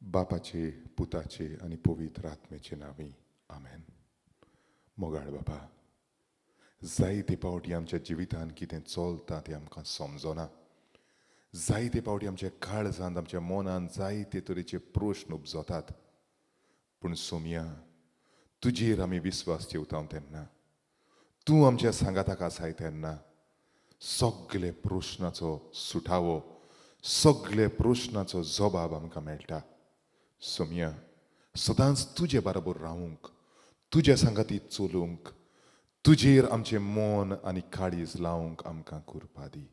बापाचे, पुताचे आनी पवित्र आत्म्याचे नांवी, आमेन. मोगाळ बापा, जायते फावटी आमच्या जिवितान कितें चलता तें आमकां समजना. जायते फावटी आमच्या काळजांत, आमच्या मनांत जायते तरेचे प्रश्न उपजतात. पूण सोमया, तुजेर आमी विस्वास ठेवता तेन्ना, तूं आमच्या सांगाताक आसाय तेन्ना सगळे प्रश्नाचो सुटावो, सगळे प्रश्नाचो जबाब आमकां मेळटा. सोमया, सदांच तुजे बरोबर रावूंक, तुज्या सांगाती चलूंक, तुजेर आमचें मन आनी काळीज लावंक आमकां कृपा दी.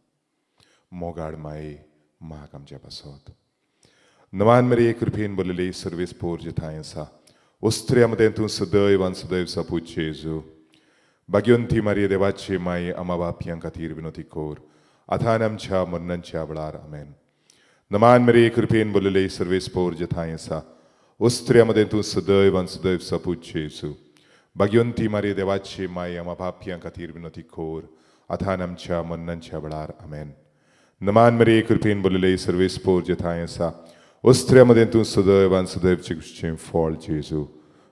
मोगाळ माये, माग आमच्या पासत. नमान मरिये, कृपेन भरलेली, सर्वेस्पोर जेथांय आसा. स्त्रियां मदें तूं सदैव आनी सदैव सपूत जेजू. भाग्यवंती मारिये, देवाची माई, आमा पापयां खातीर विनवती कोर, आतां आनी आमच्या मरणाच्या वेळार. आमेन. नमान मरिये, कृपेन भरलेली, सर्वेस्पोर जेथांय आसा. स्त्रियां मदें तूं सदैव आनी सदैव सपूत जेजू. भाग्यवंती मारिये, देवाची माई, आमा पापयां खातीर विनवती कोर, आतां आनी आमच्या मरणाच्या वेळार. आमेन. नमान मरिये, कृपेन भरलेली, सर्वेस्पोर जेथांय आसा. स्त्रियां मदें तूं सदैव आनी सदैव चिकूचें फळ जेजू.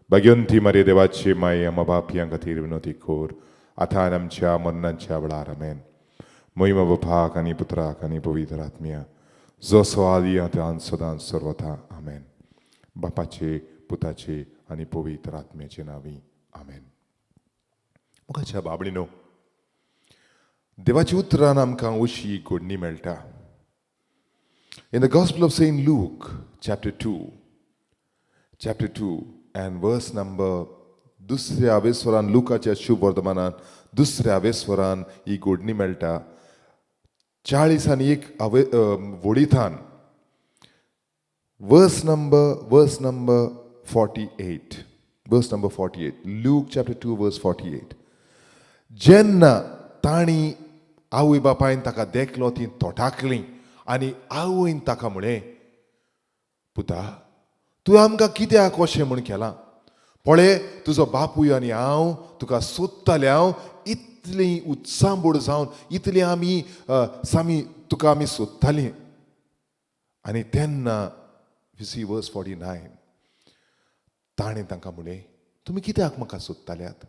भाग्यवंती मारिये, देवाची माई, आमा पापयां खातीर विनवती कोर, आतां आनी आमच्या मरणाच्या वेळार. आमेन. महिमा बापाक आनी पुत्राक आनी पवित्र आत्म्या, जसो आदी, आतां, सदां, सर्वथा. आमेन. बापाचे, पुताचे आनी पवित्र आत्म्याचे नांवी, आमेन. मोगाच्या बाबडीनो, देवाच्या उतरान आमकां अशी घडणी मेळटा. In the Gospel of Saint Luke, chapter 2, chapter 2 and verse number, दुसऱ्या आवेस्वरान, लुकाच्या शुभ वर्तमानान दुसऱ्या आवेस्वरान ही घडणी मेळटा, 41 आवे वळिथान, verse number 48, verse number 48, Luke chapter 2, verse 48. जेन्ना तांणी आवय बापायन ताका देखलो, ती तोटाकली आनी आवयन ताका म्हळें, "पुता, तूं आमकां कित्याक अशें म्हूण केलां? पळय, तुजो बापूय आनी हांव तुका सोदताले. हांव इतली उत्सांबूड जावन इतली आमी सामी तुका आमी सोदतालीं." आनी तेन्ना you see verse 49, ताणें तांकां म्हणलें, "तुमी कित्याक म्हाका सोदताल्यात?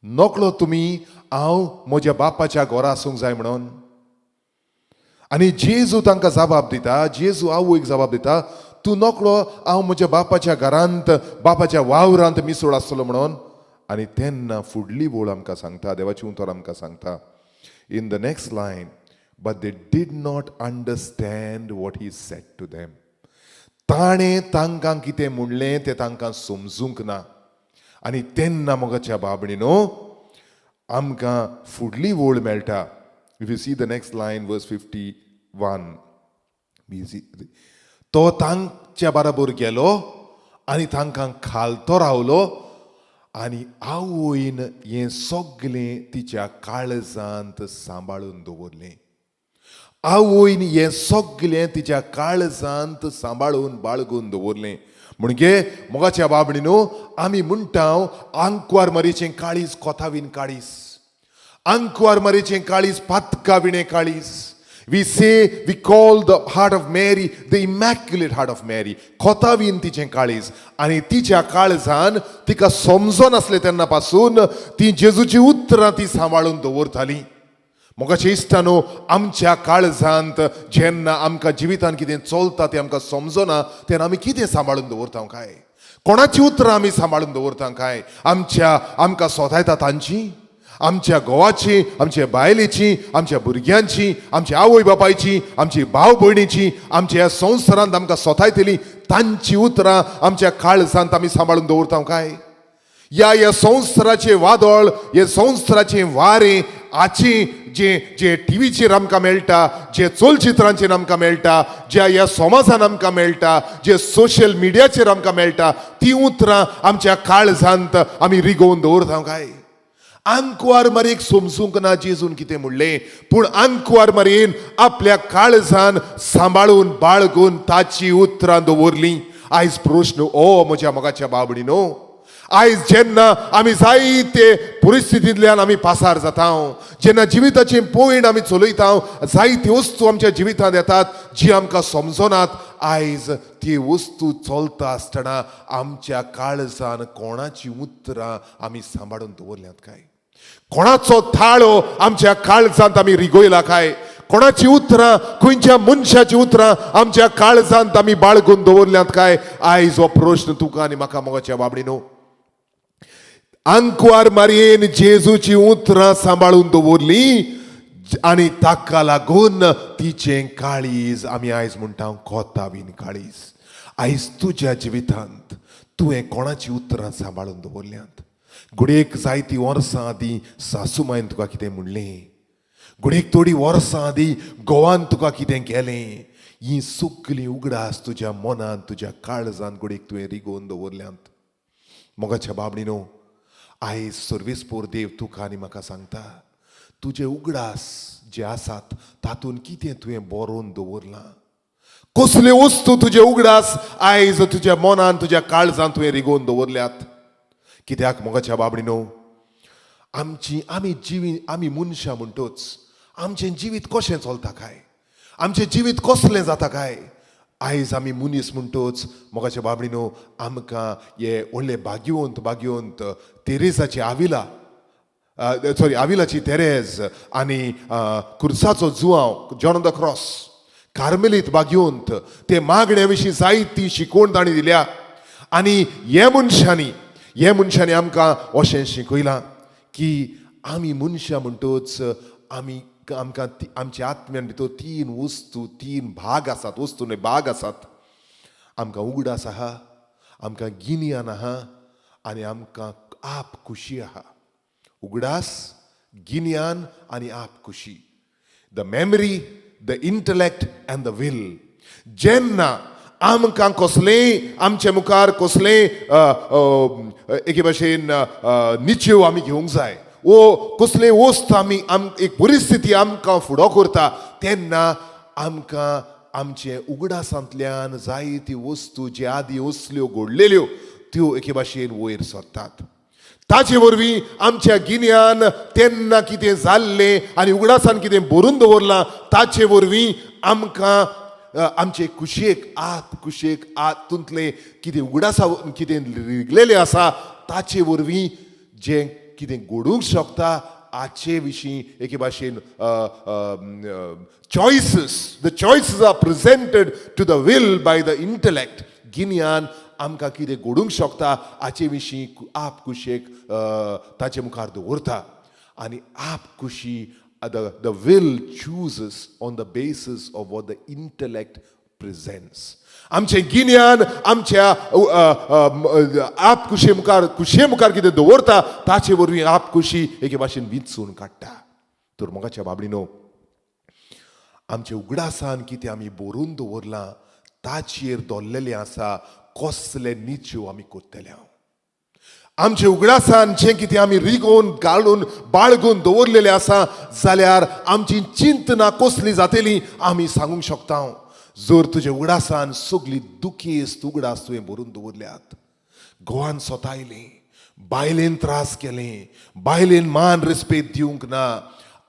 नकळो तुमी हांव म्हज्या बापाच्या घरा आसूंक जाय म्हणून?" आनी जेजू तांकां जबाब दिता, जेजू आवयक जबाब दिता, "तूं नकळो हांव म्हज्या बापाच्या घरांत, बापाच्या वावरांत मिसळ आसतलो म्हणून?" आनी तेन्ना फुडली वळ आमकां सांगता, देवाची उतर आमकां सांगता, in the next line, "But they did not understand what he said to them." ताणें तांकां कितें म्हणलें तें तांकां समजूंक ना. आनी तेन्ना, मोगाच्या बाबणीनो, आमकां फुडली वळ मेळटा. If you see the next line, verse 51, तो तांच्या बराबर गेलो आनी तांकां खालतो रावलो आनी आवयन हें सगलें तिच्या काळजांत सांबाळून दवरलें. आवयन हें सगलें तिच्या काळजांत सांबाळून बाळगून दवरलें. म्हणजे, मोगाच्या बाबणी न्हू, आमी म्हणटा, आंकवार मरीचें काळीज कोतावीन काळीज, आंकवार मरीचें काळीज पातका विणें काळीज. We say, we call the heart of Mary the Immaculate Heart of Mary. खोतावीन तिचें काळीज आनी तिच्या काळजान तिका समजनासलें तेन्ना पासून ती जेजूची उतरां ती सांबाळून दवरताली. मोगाचे इश्टानो, आमच्या काळजांत जेन्ना आमकां जिवितान कितें चलता तें आमकां समजना, तेन्ना आमी कितें सांबाळून दवरता काय? कोणाची उतरां आमी सांबाळून दवरता काय? आमच्या आमकां सोदायता तांची, आमच्या घोवाची, आमच्या बायलेची, आमच्या भुरग्यांची, आमच्या आवय बापायची, आमची भाव भयणीची, आमच्या ह्या संवसारांत आमकां सोतायतली तांची उतरां आमच्या काळजांत आमी सांबाळून दवरता काय? या ह्या संवसाराचे वादळ, हे संवसाराचे वारें, आची जे जे टिवीचेर आमकां मेळटा, जे चलचित्रांचेर आमकां मेळटा, ज्या ह्या समाजान आमकां मेळटा, जे सोशल मिडियाचेर आमकां मेळटा, ती उतरां आमच्या काळजांत आमी रिगोवन दवरता काय? आंकवार मारयेक समजूंक ना जेजून कितें म्हणलें, पूण आंकवार मारयेन आपल्या काळजान सांबाळून बाळगून ताची उतरां दवरलीं. आयज प्रश्न ओ, म्हज्या मोगाच्या बाबडी न्हू, आयज जेन्ना आमी जायते परिस्थितींतल्यान आमी पासार जाता, जेन्ना जिविताचें पयण आमी चलयता, जायत्यो वस्तू आमच्या जिवितांत येतात जी आमकां समजनात. आयज ती वस्तू चलता आसतना आमच्या काळजान कोणाची उतरां आमी सांबाळून दवरल्यांत काय? कोणाचो थाळो आमच्या काळजांत आमी रिगोयला काय? कोणाची उतरां, खंयच्या मनशाची उतरां आमच्या काळजांत आमी बाळगून दवरल्यांत काय? आयज हो प्रश्न तुका आनी म्हाका, मोगाच्या बाबडी न्हू. आंकवार मारयेन जेजूची उतरां सांबाळून दवरली आनी ताका लागून तिचें काळीज आमी आयज म्हणटा कोतावीन काळीज. आयज तुज्या जिवितांत तुवें कोणाची उतरां सांबाळून दवरल्यांत? घडयेक जायतीं वर्सां आदीं सासूमायन तुका कितें म्हणलें, घडयेक थोडीं वर्सां आदीं घोवान तुका कितें केलें, ही सगळीं उगडास तुज्या मनांत, तुज्या काळजांत घडयेक तुवें रिगोवन दवरल्यांत. मोगाच्या बाबडी न्हू, आयज सर्वेस्पोर देव तुका आनी म्हाका सांगता, तुजे उगडास जे आसात तातूंत कितें तुवें बरोवन दवरलां? कसल्यो वस्तू तुजे उगडास आयज तुज्या मनान, तुज्या काळजान तुवें रिगोवन दवरल्यात? कित्याक मोगाच्या बाबडी न्हू, आमची आमी जिवी आमी मनशां म्हणटोच आमचें जिवीत कशें चलता काय, आमचें जिवीत कसलें जाता काय? आयज आमी मनीस म्हणटोच, मोगाच्या बाबडी न्हू, आमकां हे व्हडले भाग्यवंत भाग्यवंत तेरेजाची आविला, सॉरी, आविलाची तेरेज आनी खुर्साचो जुवांव, जॉन ऑफ the cross, कार्मेलीत भाग्यवंत, ते मागण्या विशीं जायती शिकवण तांणी दिल्या. आनी हे मनशांनी आमकां अशें शिकयलां की आमी मनशां म्हणटोच आमी आमकां आमच्या आत्म्यान भितर तीन वस्तू, तीन भाग आसात, वस्तू न्हय, भाग आसात. आमकां उगडास आहा, आमकां गिन्यान आहा आनी आमकां आप खुशी आहा. उगडास, गिन्यान आनी आप खुशी, the memory, the intellect and the will. जेन्ना आमकां कसलेंय आमचे मुखार कसलेंय एके भाशेन निश्चेव आमी घेवंक जाय वो कसलेय वस्त आमी एक परिस्थिती आमकां फुडो करता, तेन्ना आमकां आमचे उगडासांतल्यान जायती वस्तू जे आदी असल्यो घडलेल्यो त्यो एके भाशेन वयर सरतात. ताचे वरवीं आमच्या गिन्यान तेन्ना कितें जाल्लें आनी उगडासान कितें बरोवन दवरलां, ताचे वरवीं आमकां आमचे कुशेक आत कुशेक आतूंतलें कितें उगडासा कितें रिगलेलें आसा, ताचे वरवीं जें कितें घडूंक शकता हाचे विशीं एके भाशेन choices, the choices are presented to the will by the intellect. गिन्यान आमकां कितें घडूंक शकता हाचे विशीं आप कुशेक ताचे मुखार दवरता आनी आप कुशी, the will chooses on the basis of what the intellect presents. आमचें गिन्यान आमच्या आप कुशे मुखार कितें दवरता, ताचे वरवीं आप कुशी एके भाशेन विंचून काडटा. तर मोगाच्या बाबडीनो, आमच्या उगडासान कितें आमी बरोवन दवरलां ताचेर दवरलेलें आसा कसले निश्चेव आमी करतले. हांव आमच्या उगडासान जें कितें आमी रिगोवन घालून बाळगून दवरलेलें आसा जाल्यार आमची चिंतना कसली जातली आमी सांगूंक शकता. जर तुज्या उगडासान सगळी दुखेस्त उगडास तुवें बरोवन दवरल्यात, घोवान सोतायलें, बायलेन त्रास केले, बायलेन मान रेस्पेद दिवंक ना,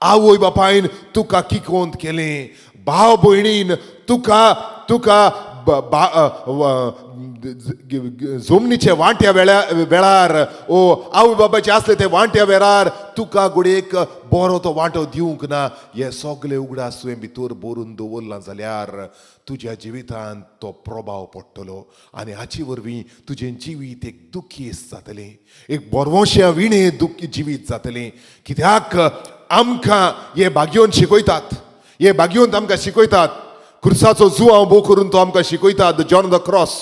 आवय बापायन तुका किकोंत केलें, भाव भयणीन तुका तुका जमनीचे वांट्या वेळार ओ आवय बाबाचे आसले ते वांट्या वेळार तुका घडयेक बरो तो वांटो दिवंक ना, हे सगळे उगडास तुवें भितर बरोवन दवरला जाल्यार तुज्या जिवितांत तो प्रभाव पडटलो आनी हाचे वरवीं तुजें जिवीत एक दुखेस्त जातलें, एक बरवोश्या विणे दुख्खी जिवीत जातलें. कित्याक आमकां हे भाग्योन शिकयतात, हे भाग्योन आमकां शिकयतात, खुर्साचो जुवांव भो करून तो आमकां शिकयता, the John the cross,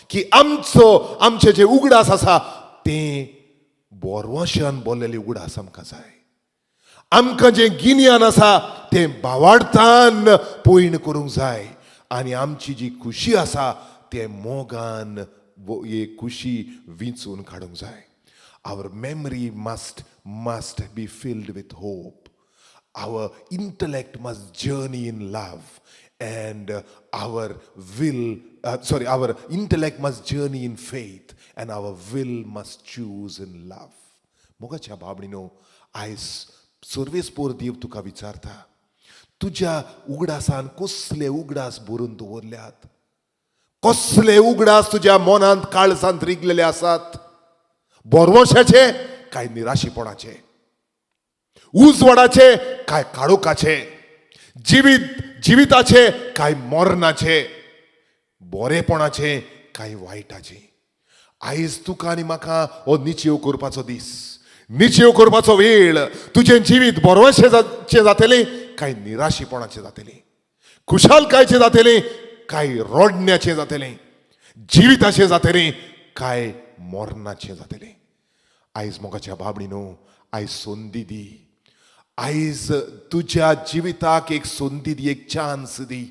की आमचो आमचे जे उगडास आसा ते बोरवाशान बोल्लेले उगडास आमकां जाय. आमकां जें गिन्यान आसा तें भावार्थान पयण करूंक जाय आनी आमची जी खुशी आसा तें मोगान एक खुशी विंचून काडूंक जाय. Our memory must be filled with hope, our intellect must journey in love, and our will, sorry, our intellect must journey in faith and our will must choose in love. मोगाच्या बाबडीनो, आयज सर्वेस्पोर देव तुका विचारता, तुज्या उगडासान कसले उगडास बरोवन दवरल्यात? कसले उगडास तुज्या मनांत काळजांत रिगलेले आसात? बोरवशाचे काय निराशीपणाचे, उजवाडाचे काय काळोखाचे, जिवीत जिविताचे काय मरणाचे, बरेपणाचे काय वायटाचे? आयज तुका आनी म्हाका हो निचेव करपाचो दीस, निचेव करपाचो वेळ. तुजें जिवीत बरवशें जातलें काय निराशीपणाचें जातलें, खुशालकायचें जातलें काय रडण्याचें जातलें, जिविताचें जातलें काय मरणाचें जातलें? आयज मोगाच्या बाबणी न्हू, आयज संदी दी. आयज तुज्या जिविताक एक संदी दी, एक चान्स दी.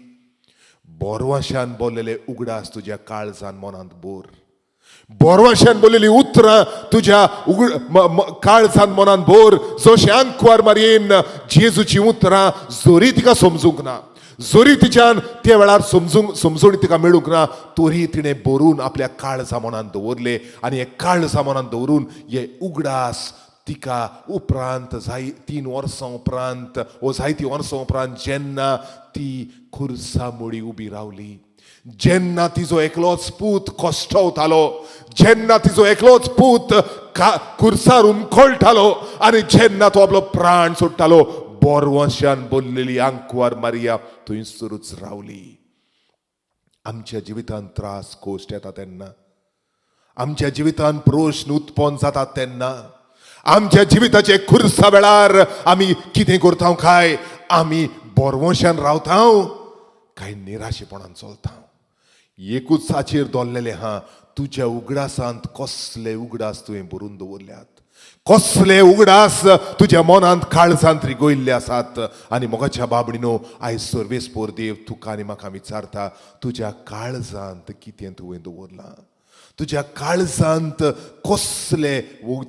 बोरवाशान बोल्लेले उगडास तुज्या काळजान मनांत बोर. बोरवाशान बोल्लेली उतरां तुज्या उगड काळजान मनांत बोर. जशें आंकवार मारयेन जेजूची उतरां जरी तिका समजूंक ना, जरी तिच्यान त्या वेळार समजूंक समजून तिका मेळूंक ना, तरी तिणें बरून आपल्या काळजा मनांत दवरले. आनी हे काळजा मनांत दवरून हे उगडास तिका उपरांत जाय 3 वर्सां उपरांत ओ जायतीं वर्सां उपरांत जेन्ना ती खुर्सा मुडी उबी रावली, जेन्ना तिजो एकलोच पूत कश्टवतालो, जेन्ना तिजो एकलोच पूत खुर्सार उमखळटालो आनी जेन्ना तो आपलो प्राण सोडटालो, बोरवंशान बोल्लेली आंकवार मारिया थंयसरूच रावली. आमच्या जिवितांत त्रास कोश्ट येता तेन्ना, आमच्या जिवितांत प्रश्न उत्पन्न जातात तेन्ना, आमच्या जिविताचे खुर्सा वेळार आमी कितें करता काय? आमी बोरवंशान रावता काय निराशेपणान चलता? एकूच हाचेर दवरलेलें आहा, तुज्या उगडासांत कसले उगडास तुवें बरोवन दवरल्यात, कसले उगडास तुज्या मनांत काळजांत रिगयल्ले आसात? आनी मोगाच्या बाबणीनो, आयज सर्वेस्पोर देव तुका आनी म्हाका विचारता, तुज्या काळजांत कितें तुवें दवरलां? तुज्या काळजांत कसले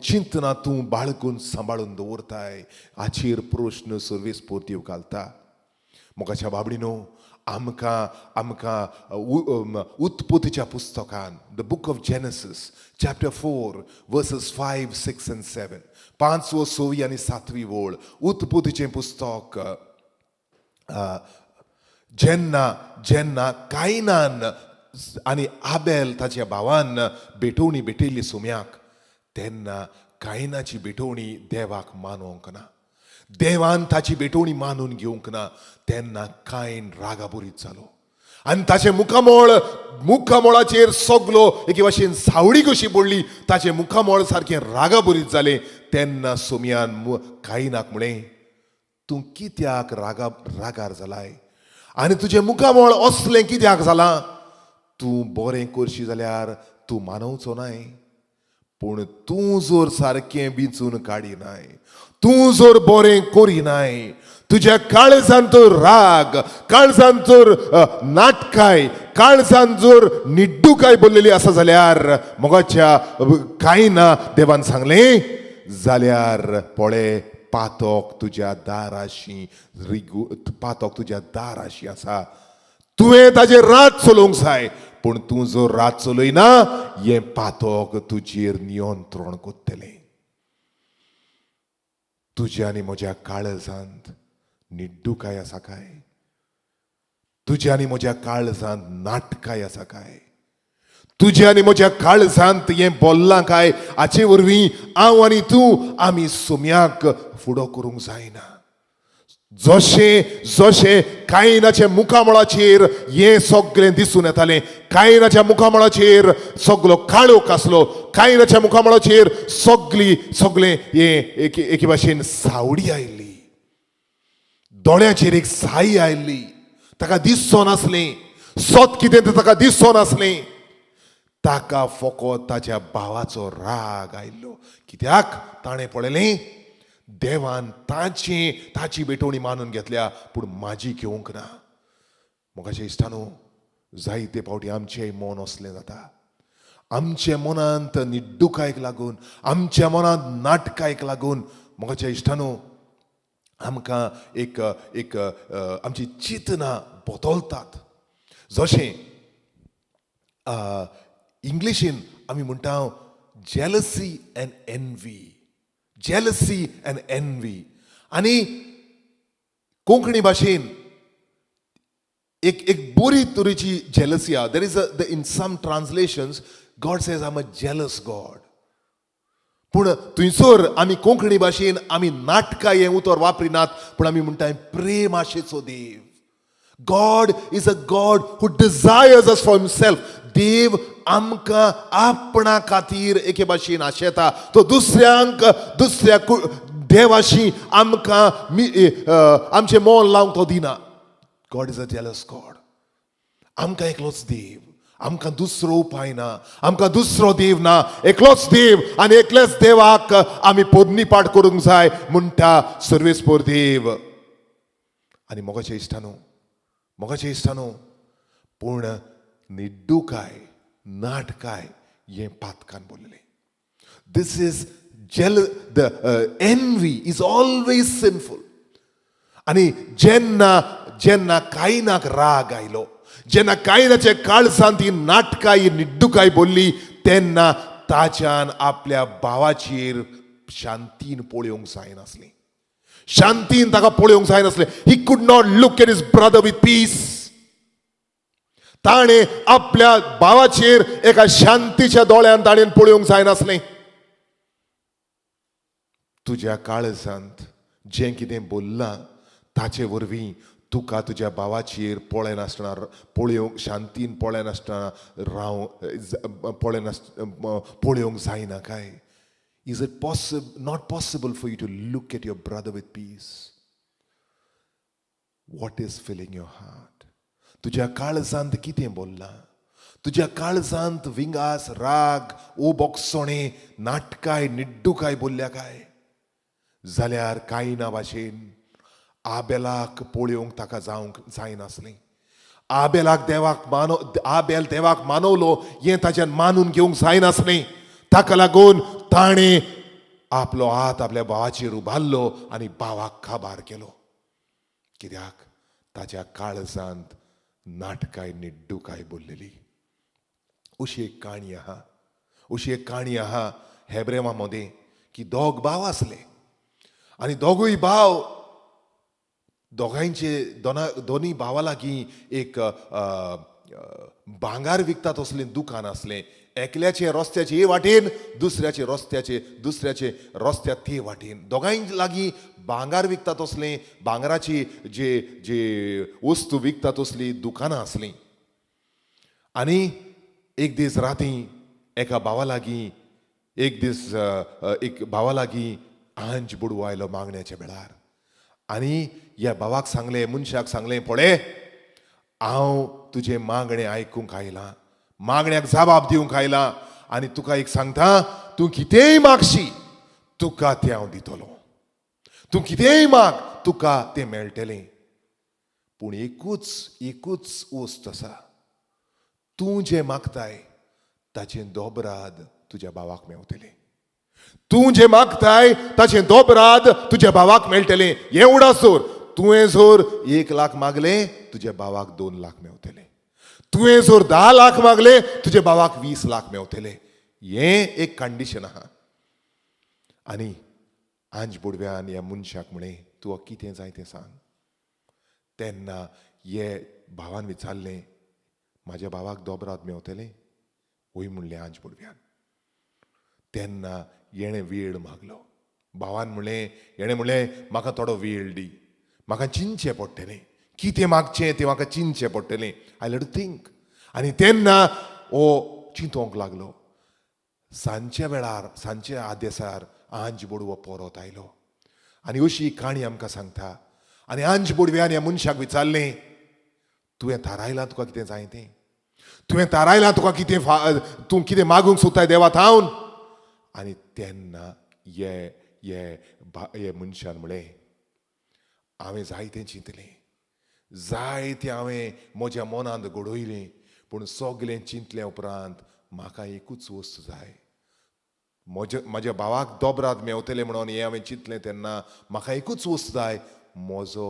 चिंतना तूं बाळगून सांबाळून दवरताय? हाचेर प्रश्न सर्वेस्पोर देव घालता. मोगाच्या बाबडीनो, आमकां आमकां उत्पत्तीच्या पुस्तकान, the book of Genesis, chapter 4, verses 5, 6 and 7, पांचवो, सवी आनी सातवी वळ. उत्पत्तीचें पुस्तक, जेन्ना जेन्ना कायनान आनी आबेल ताच्या भावान भेटवणी भेटयल्ली सुम्याक, तेन्ना कायनाची भेटवणी देवाक मानोवंक ना. देवान ताची भेटवणी मानून घेवंक ना. तेन्ना कायन रागाबरीत जालो आनी ताचें मुखामळ, मुखामळाचेर सगलो एके भाशेन सावळी कशी पडली. ताचें मुखामळ सारकें रागाबरीत जालें. तेन्ना सोमयान कायनाक म्हळें, तूं कित्याक रागार जालाय आनी तुजें मुखामळ असलें कित्याक जालां? तूं बरें करशी जाल्यार तूं मानवचो नाय, पूण तूं जर सारकें विंचून काडिनाय, तूं जर बरें करिनाय, तुज्या काळजान जर राग, काळजान जर नाटकाय, काळजान जर निड्डुकाय बोल्लेली आसा जाल्यार, मोगाच्या कांय ना, देवान सांगलें जाल्यार पळय, पातोक तुज्या दाराशी रिगू, पातोक तुज्या दाराशी आसा. तुवें ताजेर रात चलोवंक जाय, पूण तूं जर रात चलयना, हें पातोक तुजेर नियंत्रण करतलें. तुज्या आनी म्हज्या काळजांत निड्डुकाय आसा काय? तुज्या आनी म्हज्या काळजांत नाटकाय आसा काय? तुज्या आनी म्हज्या काळजांत हें बोल्लां काय? हाचे वरवीं हांव आनी तूं आमी सोम्याक फुडो करूंक जायना. जशें जशें कायनाच्या मुखामळाचेर हें सगळें दिसून येतालें, कायनाच्या मुखामळाचेर सगलो काळोख आसलो, कायनाच्या मुखामळाचेर सगली सगळें हें एके एके भाशेन सावडी आयिल्ली, दोळ्याचेर एक साई आयिल्ली, ताका दिसचो नासलें. सत कितें तें ताका दिसचो नासलें. ताका फकत ताच्या भावाचो राग आयिल्लो, कित्याक ताणें पळयलें, देवान ताची ताची भेटवणी मानून घेतल्या, पूण म्हाजी घेवंक ना. मोगाच्या इश्टानो, जायते फावटी आमचें मन असलें जाता. आमच्या मनांत निड्डुकायक लागून, आमच्या मनांत नाटकायक लागून, मोगाच्या इश्टानो, आमकां एक एक आमची चिंतनां बदलतात. जशें इंग्लिशीन आमी म्हणटा, jealousy and envy, jealousy and envy. आनी कोंकणी भाशेन एक एक बरी तरेची जेलसी आहा. There is a in some translations God says, "I am a jealous God." पूण थंयसर आमी कोंकणी भाशेन आमी नाटकां हें उतर वापरिनात, पूण आमी म्हणटा प्रेम आशेचो देव. God is a God who desires us for himself. देव आमकां आपणा खातीर एके भाशेन आशेता. तो दुसऱ्यांक दुसऱ्या देवाशी आमकां आमचें मन लावंक तो दिना. God is a jealous God. आमकां एकलोच देव, आमकां दुसरो उपाय ना, आमकां दुसरो देव ना, एकलोच देव आनी एकलेच देवाक आमी पोरणीपाठ करूंक जाय म्हणटा सर्वेस्पोर देव. आनी मोगाचे इश्टानो, मोगाचे इश्टानो, पूण निड्डुकाय, नाटकाय हें पातकान बोल्लें. This is jel the envy is always sinful. आनी जेन्ना जेन्ना कायनाक राग आयलो, जेन्ना कायनाच्या काळजान ती नाटकां, ही निड्डुकाय बोल्ली, तेन्ना ताच्यान आपल्या भावाचेर शांतीन पळोवंक जायनासलें. शांतीन ताका पळोवंक जायनासलें. He could not look at his brother with peace. ताणें आपल्या भावाचेर एका शांतीच्या दोळ्यान ताणें पळोवंक जायनासलें. तुज्या काळजांत जें कितें बोल्लां ताचे वरवीं तुका तुज्या भावाचेर पळयनासतना पळोवंक, शांतीन पळयनासतना राव पळयनास पळोवंक जायना काय? Is it not possible for you to look at your brother with peace? What is filling your heart? तुज्या काळजांत कितें बोल्लां? तुज्या काळजांत विंगास, राग, ओ बोगसोणे, नाटकाय, निड्डुकाय बोल्ल्या काय? जाल्यार कांय ना भाशेन आबेलाक पळोवंक ताका जावंक जायनासलें. आबेलाक देवाक मानो आबेल देवाक मानवलो हें ताच्यान मानून घेवंक जायनासलें. ताका लागून ताणें आपलो हात आपल्या भावाचेर उबारलो आनी भावाक काबार केलो. कित्याक? ताच्या काळजांत नाटकाय, निड्डुकाय बोल्लेली. अशी एक काणी आहा, अशी एक काणी आहा हेब्रेवा मदें की दोग भाव आसले आनी दोगूय भाव दोगांयचे दोना दोनी भावा लागीं एक अ, अ, भांगार विकता तसलें दुकान आसलें. एकल्याचे रस्त्याचे हे वाटेन, दुसऱ्याचे रस्त्याचे दुसऱ्याचे रस्त्या ते वाटेन. दोगांय लागीं भांगार विकता तसलें, भांगराची जे जे वस्तू विकता तसली दुकानां आसलीं. आनी एक दीस राती एका भावा लागीं एक दीस अ, अ, एक भावा लागीं आंज बुडवो आयलो मागण्याच्या वेळार आनी ह्या भावाक सांगलें, मनशाक सांगलें, पळय, हांव तुजें मागणें आयकूंक आयलां, मागण्याक जबाब दिवंक आयलां आनी तुका एक सांगता, तूं कितेंय मागशी, तुका तें हांव दितलो. तूं कितेंय माग, तुका तें मेळटलें. पूण एकूच एकूच वस्त आसा, तूं जें मागताय ताचें दोबराद तुज्या भावाक मेवतलें. तूं जें मागताय ताचें दोबराद तुज्या भावाक मेळटलें. एवढा सोर तुवें जर 1 लाख मागले, तुज्या भावाक 2 लाख मेवतले. तुवें जर 10 लाख मागले, तुज्या भावाक 20 लाख मेवतले. हें एक कंडिशन आहा. आनी आंज बुडव्यान ह्या मनशाक म्हळें, तुका कितें जाय तें सांग. तेन्ना हे भावान विचारलें, म्हाज्या भावाक दोबराद मेवतलें? वय म्हणलें आंज बुडव्यान. तेन्ना येणें वेळ मागलो. भावान म्हणलें, येणें म्हणलें, म्हाका थोडो वेळ दी, म्हाका चिंतचें पडटलें, कितें मागचें तें म्हाका चिंतचें पडटलें. I to think. आनी तेन्ना हो चिंतोंक लागलो. सांजच्या वेळार, सांजच्या आदेसार आंज बोडवो परत आयलो आनी अशी काणी आमकां सांगता. आनी आंज बोडव्यान ह्या मनशाक विचारलें, तुवें थारायलां तुका कितें जाय तें? तुवें थारायलां तुका कितें तूं कितें मागूंक सोदताय देवा थावन? आनी तेन्ना हे हे हे मनशान म्हणलें, हांवें जायतें चिंतलें, जायतें हांवें म्हज्या मनांत घडयलें, पूण सगलें चिंतले उपरांत म्हाका एकूच वस्त जाय. म्हज्या म्हज्या भावाक दोबराद मेवतलें म्हणून हें हांवें चिंतलें तेन्ना म्हाका एकूच वस्त जाय, म्हजो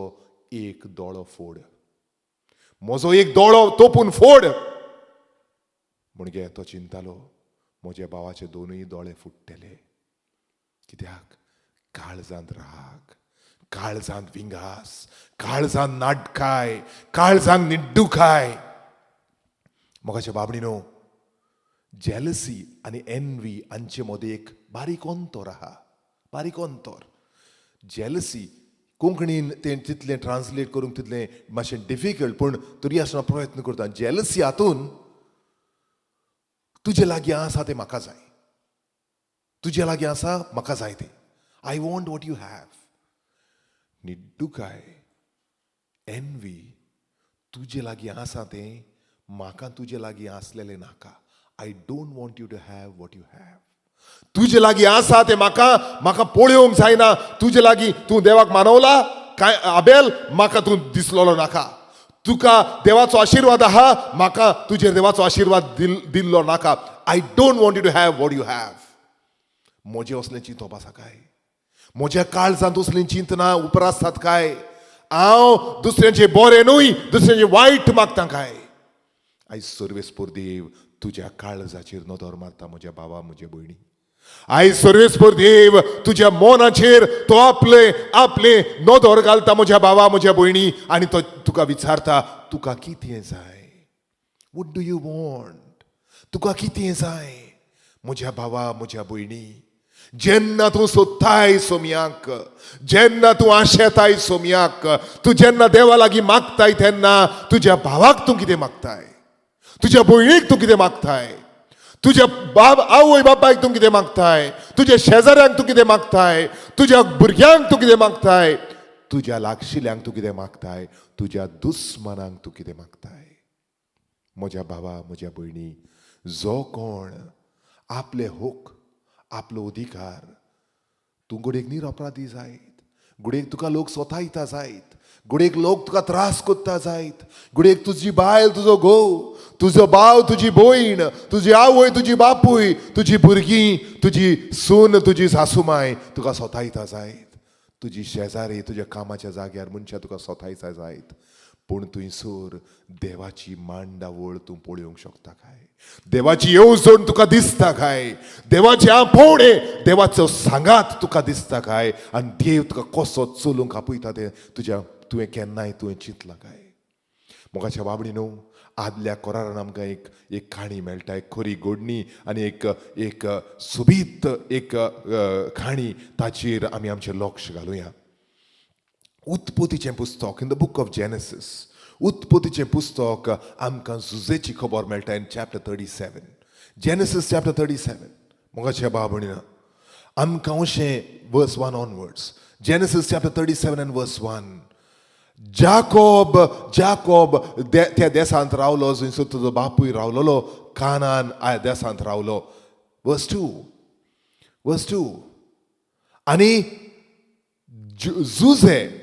एक दोळो फोड, म्हजो एक दोळो तोपून फोड. म्हणगे तो चिंतालो, म्हज्या भावाचे दोनूय दोळे फुट्टले. कित्याक? काळजांत राग. काळजांत विंगास, काळजांत नाटकाय, काळजांत निड्डुकाय. मोगाच्या बाबणी न्हू, जेलसी आनी एनवी हांचे मदें एक बारीक अंतर आहा, बारीक अंतर. जेलसी कोंकणीन तें तितलें ट्रान्सलेट करूंक तितलें मातशें डिफिकल्ट, पूण तरी आसतना प्रयत्न करता. जेलसी हातून तुजे लागीं आसा तें म्हाका जाय, तुजे लागीं आसा म्हाका जाय तें. I want what you have. निड्डुकाय, एनवी, तुजे लागीं आसा तें म्हाका तुजे लागीं आसलेलें नाका. I don't want you to have what you have. तुजे लागीं आसा तें म्हाका म्हाका पळोवंक जायना. तुजे लागीं तूं देवाक मानवला काय आबेल, म्हाका तूं दिसलेलो नाका. तुका देवाचो आशिर्वाद आहा, म्हाका तुजेर देवाचो आशिर्वाद दिल्लो नाका. I don't want you to have what you have. म्हजें असलें चिंतप आसा काय? म्हज्या काळजांत असलीं चिंतनां उपरासतात काय? हांव दुसऱ्यांचें बरें न्हय, दुसऱ्यांचें वायट मागता काय? आयज सर्वेस्पोर देव तुज्या काळजाचेर नदर मारता, म्हज्या बाबा, म्हज्या भयणी. आयज सर्वेस्पोर देव तुज्या मनाचेर तो आपले आपले नदर घालता, म्हज्या बाबा, म्हज्या भयणी, आनी तो तुका विचारता, तुका कितें जाय? What do you want? तुका कितें जाय, म्हज्या भावा, म्हज्या भयणी? जेन्ना तूं सोदताय सोमयाक, जेन्ना तूं आशेताय सोमयाक, तूं जेन्ना देवा लागीं मागताय, तेन्ना तुज्या भावाक तूं कितें मागताय? तुज्या भयणीक तूं कितें मागताय? तुज्या बाब आवय बापायक तूं कितें मागताय? तुज्या शेजाऱ्यांक तूं कितें मागताय? तुज्या भुरग्यांक तूं कितें मागताय? तुज्या लागशिल्ल्यांक तूं कितें मागताय? तुज्या दुस्मानांक तूं कितें मागताय? म्हज्या भावा, म्हज्या भयणी, जो कोण आपले हक, आपलो अधिकार, तूं घडयेक निरपराधी जायत, घडयेक तुका लोक सोतायता जायत, घडयेक लोक तुका त्रास कोत्ता जायत, घडयेक तुजी बायल, तुजो घोव, तुजो भाव, तुजी भयण, तुजी आवय, तुजी बापूय, तुजी भुरगीं, तुजी सून, तुजी सासूमाय तुका सोतायता जायत, तुजी शेजारी, तुज्या कामाच्या जाग्यार मनशां तुका सोतायता जायत, पूण थंयसर देवाची मांडावळ तूं पळोवंक शकता काय? देवाची येवजण तुका दिसता काय? देवाचे आपोवणे, देवाचो सांगात तुका दिसता काय? आनी देव तुका कसो चलूंक आपयता तें तुज्या तुवें केन्नाय तुवें चिंतलां काय? मोगाच्या बाबडी न्हू, आदल्या करारान आमकां एक एक काणी मेळटा, एक खरी घडणी आनी एक एक सोबीत एक काणी. ताचेर आमी आमचें लक्ष घालुया. उत्पत्तीचें पुस्तक, in the book of Genesis, उत्पत्तीचें पुस्तक, आमकां जुजेची खबर मेळटा in chapter 37, Genesis chapter 37. मोगाच्या बाबणीना, आमकां अशें verse 1 onwards, Genesis chapter 37 and verse 1. Jacob Jacob त्या देसांत रावलो जंयसर तुजो बापूय रावलोलो, कानान देसांत रावलो. वर्स 2, वर्स 2. आनी जुजे,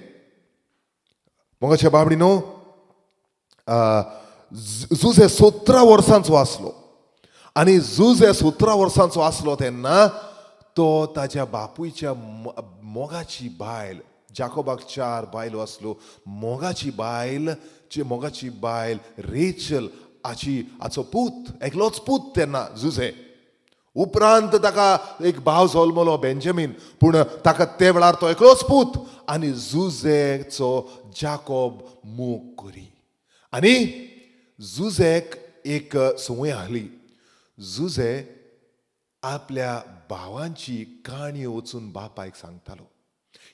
मोगाच्या बाबडी न्हू, जुजे 17 वर्सांचो आसलो. आनी जुजे 17 वर्सांचो आसलो तेन्ना तो ताच्या बापूयच्या मोगाची बायल, जाकोबाक चार बायलो आसल्यो, मोगाची बायल, मोगाची बायल रेचल हाची हाचो पूत, एकलोच पूत तेन्ना जुजे. उपरांत ताका एक भाव जल्मलो, बेंजामीन, पूण ताका ते वेळार तो एकलोच पूत. आनी जुजेचो जाकोब मोग करी. आनी जुजेक एक संवय आहली. जुजे आपल्या भावांची काणी वचून बापायक सांगतालो.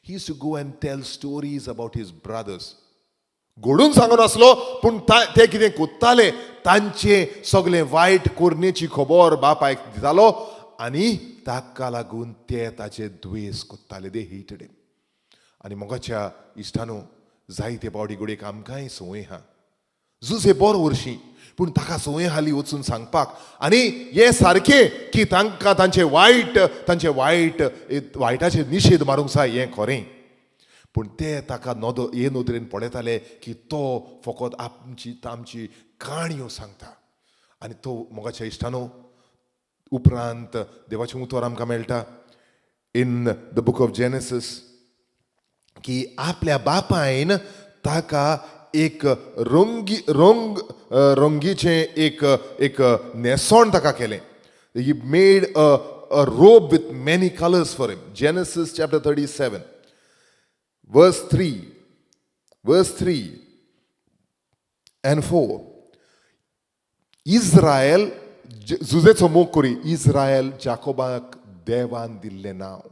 He used to go and tell stories about his brothers. घडून सांगून आसलो, पूण ते कितें कोत्ताले, तांचे सगळे वायट कोरणेची खबर बापायक दितालो. आनी ताका लागून ते ताचे द्वेस कोत्ताले. They hated him. आनी मोगाच्या इश्टानो, जायते फावटी घडयेक आमकांय संवय आहा. जुजे बरो वर्शी, पूण ताका संवय हाली वचून सांगपाक. आनी हें सारकें की तांकां तांचे वायट वायटाचेर निशेध मारूंक जाय, हें खरें. पूण ते ताका नदर हे नदरेन पळयताले की तो फकत आमची आमची काणयो सांगता. आनी तो, मोगाच्या इश्टानो, उपरांत देवाचें उतर आमकां मेळटा in the book of Genesis की आपल्या बापायन ताका एक रंगी रंग रंगीचें एक एक न्हेसण ताका केलें. He made a robe with many colours for him. Genesis chapter 37. Verse 3, verse 3 and 4. Israel जुजेचो मोग करी. इस्रायल जाकोबाक देवान दिल्लें नांव.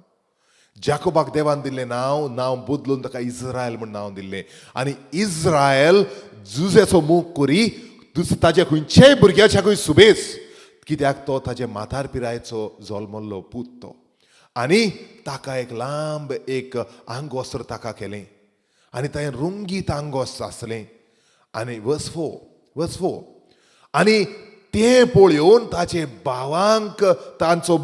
जाकोबाक देवान दिल्लें नांव, नांव बदलून ताका इस्रायल म्हूण नांव दिल्लें. आनी इस्रायल जुजेचो मोग करी, ताच्या खंयच्याय भुरग्याच्याकूय सुबेस, कित्याक तो ताजे म्हातार पिरायेचो जल्मल्लो पूत तो. आनी ताका एक लांब एक आंगवस्त्र ताका केलें आनी ताणें रंगीत आंगवस्त्र आसलें. आनी वर्स 4, वर्स 4, आनी तें पळोवन ताचे भावांक तांचो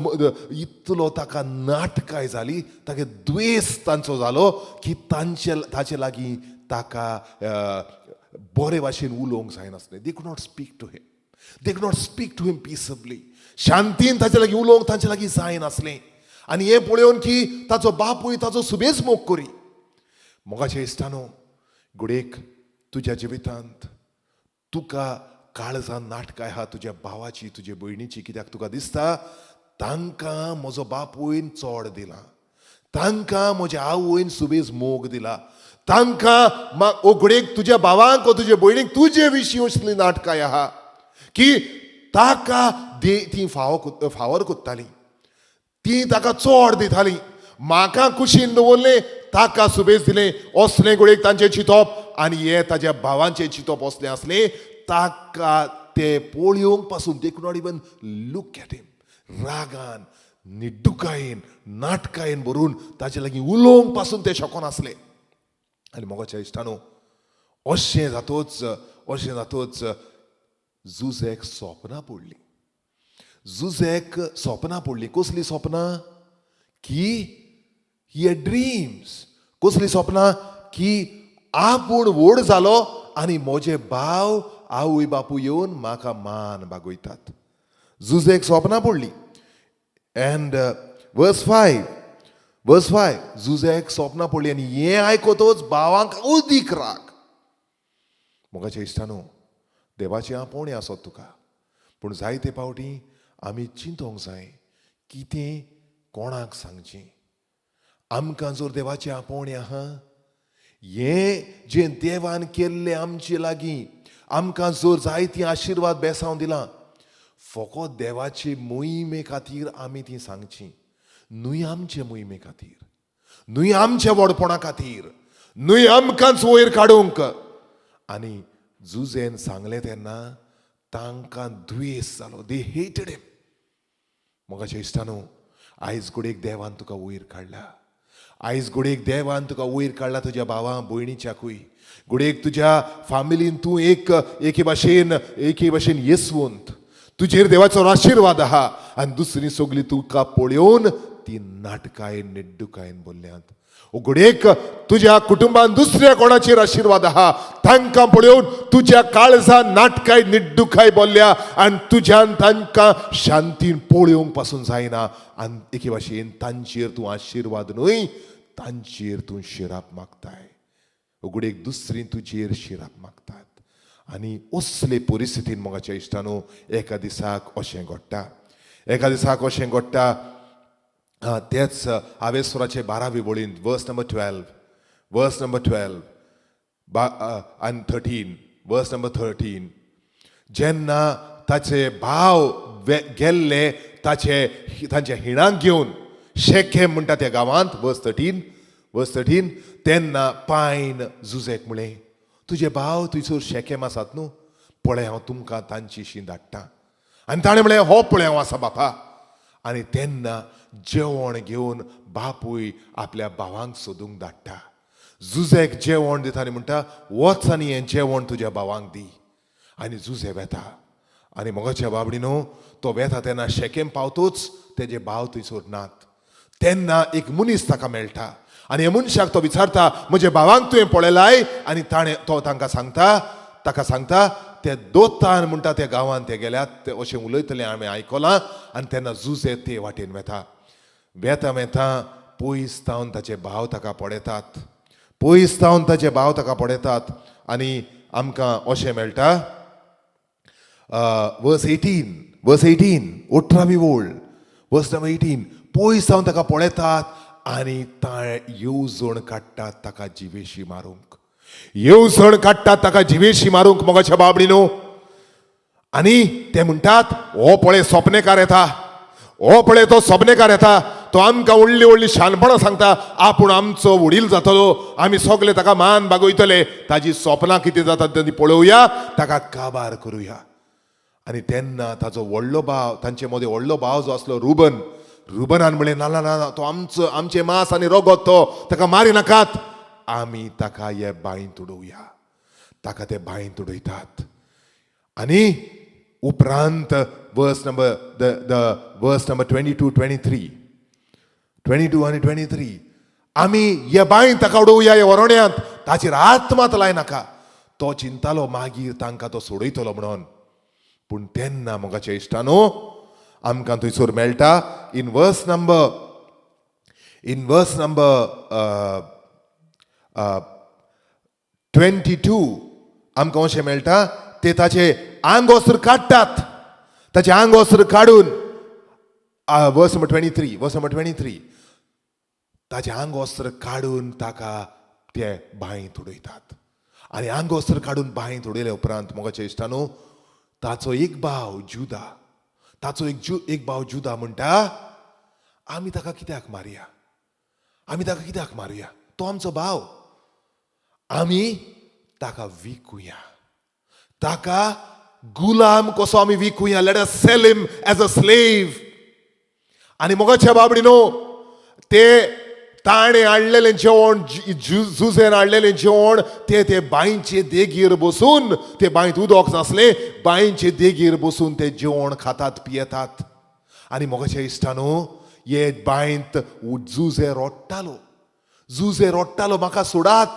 इतलो ताका नाटकाय जाली, ताका द्वेस तांचो जालो की तांचे ताचे लागीं ताका बरे भाशेन उलोवंक जायनासलें. They could not speak to him. They could not speak to him peaceably. शांतीन ताचे लागीं उलोवंक तांचे लागीं जायनासलें. आनी हें पळोवन की ताचो बापूय ताचो सुबेज मोग करी. मोगाचे इश्टानो, घडयेक तुज्या जिवितांत तुका काळजान नाटकां आहा तुज्या भावाची, तुजे भयणीची, कित्याक तुका दिसता तांकां म्हजो बापूयन चड दिला, तांकां म्हज्या आवयन सुबेज मोग दिला, तांकां ओ घडयेक तुज्या भावांक ओ तुजे भयणीक तुजे विशीं असली नाटकां आहा की ताका ती फावो फावर कोत्ताली, ती ताका चड दिताली, म्हाका कुशीन दवरलें, ताका सुबेज दिलें, असलें घडयेक तांचें चिंतप. आनी हें ताज्या भावांचें चिंतप असलें आसलें, ताका ते पळोवंक पासून they could not even look at him. रागान, निड्डुकायेन, नाटकायेन भरून ताचे लागीं उलोवंक पासून ते शकनासले. आनी मोगाच्या इश्टानो, अशें जातोच जुजेक सोपनां पडलीं. जुजेक सोपनां पडलीं. कसलीं सोपनां की he dreams. कसलीं सोपनां की आपूण व्हड जालो आनी म्हजे भाव, आवय बापूय येवन म्हाका मान बागयतात. जुजेक सोपनां पडलीं. And verse 5, verse 5, जुजेक सोपनां पडलीं आनी हें आयकतच भावांक अदीक राग. मोगाच्या इश्टानो, देवाचें आपोवणें आसत तुका, पूण जायते फावटी आमी चिंतोंक जाय कितें कोणाक सांगचें. आमकां जर देवाचें आपोवणें आहा, हें जें देवान केल्लें आमचे लागीं, आमकां जर जायतीं आशिर्वाद बेसांव दिलां, फकत देवाचे मोहिमे खातीर आमी ती सांगची, न्हय आमचे मोहिमे खातीर, न्हय आमच्या व्हडपणा खातीर, न्हय आमकांच वयर काडूंक. आनी जुजेन सांगलें तेन्ना तांकां द्वेस जालो. They hated him. मोगाच्या इश्टानो, आयज घडयेक देवान तुका वयर काडला. आयज घडयेक देवान तुका वयर काडला तुज्या भावां भयणीच्याकूय. घडयेक तुज्या फामिलीन तूं एक एके भाशेन येसवंत, तुजेर देवाचो आशिर्वाद आहा आनी दुसरी सगळी तुका पळोवन ती नाटकायेन, निड्डुकायेन बोल्ल्यांत. घडयेक तुज्या कुटुंबान दुसऱ्या कोणाचेर आशिर्वाद आहा, तांकां पळोवन तुज्या काळजान नाटकाय, निड्डुकाय बोल्ल्या आनी तुज्यान तांकां शांतीन पळोवंक पासून जायना. आनी एके भाशेन तांचेर तूं आशिर्वाद न्हय, तांचेर तूं शिराप मागताय. घडयेक दुसरी तुजेर शिराप मागतात. आनी असले परिस्थितीन, मोगाच्या इश्टानो, एका दिसाक अशें घडटा, एका दिसाक अशें घडटा. तेच आवेस्वराचे 12वी वळींत, verse number 12, verse number 12 बा आनी 13, वर्स नंबर 13, जेन्ना ताचे भाव गेल्ले ताचे तांच्या हिणाक घेवन शेखेम म्हणटा त्या गांवांत, वर्स 13, वर्स 13, तेन्ना पायन जुजेक म्हळें, तुजे भाव थंयसर शेखेम आसात न्हू, पळय हांव तुमकां तांची शी धाडटा. आनी ताणें म्हळें, हो पळय हांव आसा बापा. आनी तेन्ना जेवण घेवन बापूय आपल्या भावांक सोदूंक धाडटा. जुजेक जेवण दिता आनी म्हणटा, वच आनी हें जेवण तुज्या भावांक दी. आनी जुजे वेता. आनी मोगाच्या बाबडी न्हू, तो वेता तेन्ना शेकेम पावतूच तेजे भाव थंयसर नात. तेन्ना एक मनीस ताका मेळटा आनी ह्या मनशाक तो विचारता, म्हज्या भावांक तुवें पळयलाय? आनी ताणें तो तांकां सांगता, ताका सांगता, ते दोतान म्हणटा त्या गांवांत ते गेल्यात, ते अशें उलयतले आमी आयकलां. आनी तेन्ना जुजे ते वाटेन वेता. वेता वेता पयस तावन ताचे भाव ताका पळयतात. पयस तावन ताचे भाव ताका पळयतात आनी आमकां अशें मेळटा, वर्स 18, वर्स 18, 18वी वोळ, वर्स नंबर 18, पयस सावन ताका पळयतात. आनी येवजण काडटात ताका जिवेशी मारूंक, येवजण काडटात ताका जिवेशी मारूंक. मोगाच्या बाबडीनो, आनी ते म्हणटात, हो पळय सोपनेकार येता, हो पळय तो सोपनेकार येता, तो आमकां व्हडली व्हडली शानपणां सांगता, आपूण आमचो वडील जातलो, आमी सगळे ताका मान बागयतले. ताजी सोपनां कितें जातात तें पळोवया, ताका काबार करुया. आनी तेन्ना ताजो व्हडलो भाव, तांचे मदें व्हडलो भाव जो आसलो रुबन, रुबनान म्हणलें, ना ना ना, तो आमचो, आमचें मास आनी रगत तो, ताका मारी नाकात, आमी ताका हे बांयत उडोवया. ताका ते बांयत उडयतात. आनी उपरांत verse number the verse number 22, 23, 22 आनी 23, आमी हे बांयत ताका उडोवया, हे वरोड्यांत, ताचेर हात मात लायनाका. तो चिंतालो मागीर तांकां तो सोडयतलो म्हणून. पूण तेन्ना मोगाच्या इश्टानो, आमकां थंयसर मेळटा in verse number 22, आमकां अशें मेळटा, ते ताचे आंगवस्त्र काडटात. ताचे आंगवस्त्र काडून, verse number 23, verse number 23, ताचें आंगवस्त्र काडून ताका ते बांयत उडयतात. आनी आंगवस्त्र काडून बांयत उडयले उपरांत, मोगाच्या इश्टानो, ताचो एक भाव जुदा, ताचो एक भाव जुदा म्हणटा, आमी ताका कित्याक मारया? आमी ताका कित्याक मारुया? तो आमचो भाव. आमी ताका विकुया, ताका गुलाम कसो आमी विकुया. Let us sell him as a slave. आनी मोगाच्या बाबडीनो, ते ताणें हाडलेलें जेवण, जुजेन हाडलेलें जेवण, ते ते बांयचे देगेर बसून, ते बांयत उदक नासलें, बांयचे देगेर बसून ते जेवण खातात, पियेतात. आनी मोगाच्या इश्टानो, हे बांयत जुजे रोडटालो, जुजे रोडटालो, म्हाका सोडात,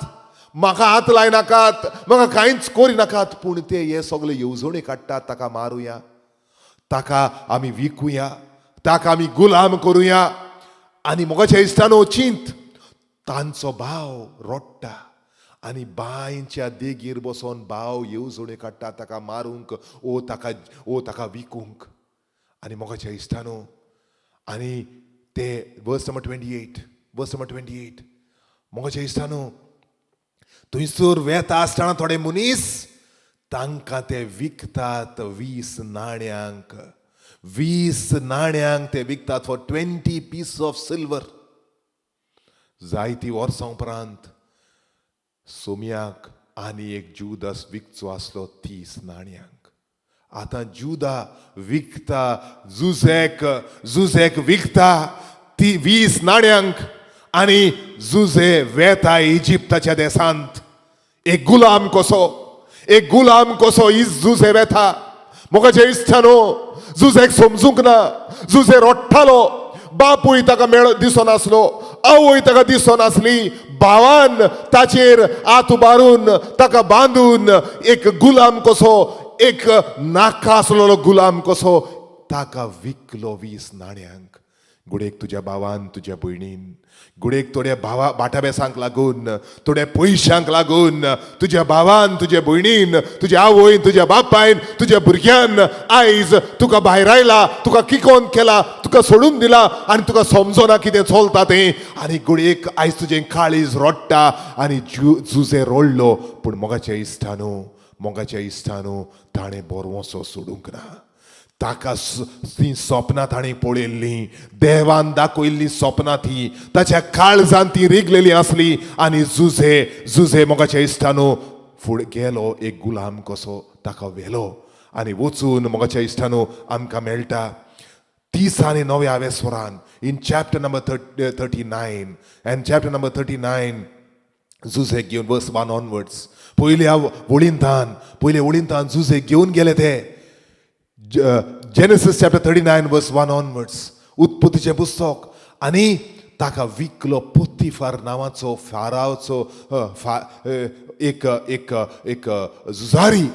म्हाका हात लायनाकात, म्हाका कांयच करिनाकात. पूण ते हे सगळे येवजण्यो काडटात, ताका मारुया, ताका आमी विकुया, ताका आमी गुलाम करुया. आनी मोगाच्या इश्टानो, चिंत, तांचो भाव रोडटा आनी बांयच्या देगेर बसोन भाव येवजण्यो काडटा ताका मारूंक ओ ताका विकूंक. आनी मोगाच्या इश्टानो, आनी ते verse number 28, verse number 28, मोगाच्या इश्टानो, थंयसर वेता आसतना थोडे मनीस तांकां ते विकतात 20 नाण्यांक. 20 नाण्यांक ते विकतात, for 20 piece of silver. जायती वर्सां उपरांत सोम्याक आनी एक जुदास विकचो आसलो 30 नाण्यांक. आतां जुदा विकता जुझेक, जुझेक विकता ती 20 नाण्यांक. आनी जुझे वेता इजिप्ताच्या देशांत एक गुलाम कसो, एक गुलाम कसो is जुझे वेता. मोगाच्या इश्टानो, जुझेक समजूंक ना. जुझे रोडटालो. बापूय ताका मेळ दिसनासलो, आवय ताका दिसनासली. भावान ताचेर हात उबारून ताका बांदून एक गुलाम कसो, एक नाका आसलेलो गुलाम कसो ताका विकलो 20 नाण्यांक. घडयेक तुज्या भावान, तुज्या भयणीन, घडयेक थोड्या भावा बाटाबेसांक लागून, थोड्या पयशांक लागून तुज्या भावान, तुज्या भयणीन, तुज्या आवयन, तुज्या बापायन, तुज्या भुरग्यान आयज तुका भायरायला, तुका किकोन केला, तुका सोडून दिला आनी तुका समजना कितें चलता तें. आनी घडयेक आयज तुजें काळीज रोडटा. आनी जुजे रोडलो. पूण मोगाच्या इश्टानो, मोगाच्या इश्टानो, ताणें बरवसो सोडूंक ना. ताका ती सपनां ताणें पळयल्लीं, देवान दाखयल्लीं सपनां ती ताच्या काळजान ती रिगलेली आसली. आनी जुझे, जुझे, मोगाच्या इश्टानो, फुडें गेलो, एक गुलाम कसो ताका व्हेलो. आनी वचून, मोगाच्या इश्टानो, आमकां मेळटा 39व्या वेस्वरान, in chapter number 39 and chapter number 39, जुझेक घेवन, वर्स 1 ऑनवर्ड्स, पयल्या वळींतान, पयल्या वळींतान जुझेक घेवन गेले ते. Genesis chapter 39 verse 1 onwards, उत्पत्तीचें पुस्तक. आनी ताका विकलो पोतीफार नांवाचो फारावचो एक एक एक झुजारी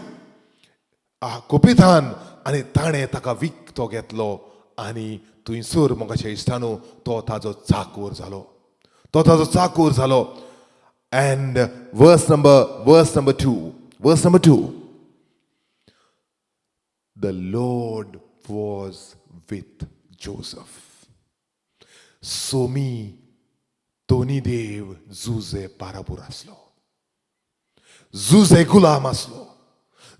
कोपितान. आनी ताणें ताका विकतो घेतलो. आनी थंयसर, मोगाच्या इश्टानो, तो ताजो चाकूर जालो, तो ताजो चाकूर जालो. And verse number 2, verse number 2, the Lord was with Joseph. Somi. दोनी देव जुजे बाराबोर आसलो. जुजे गुलाम आसलो.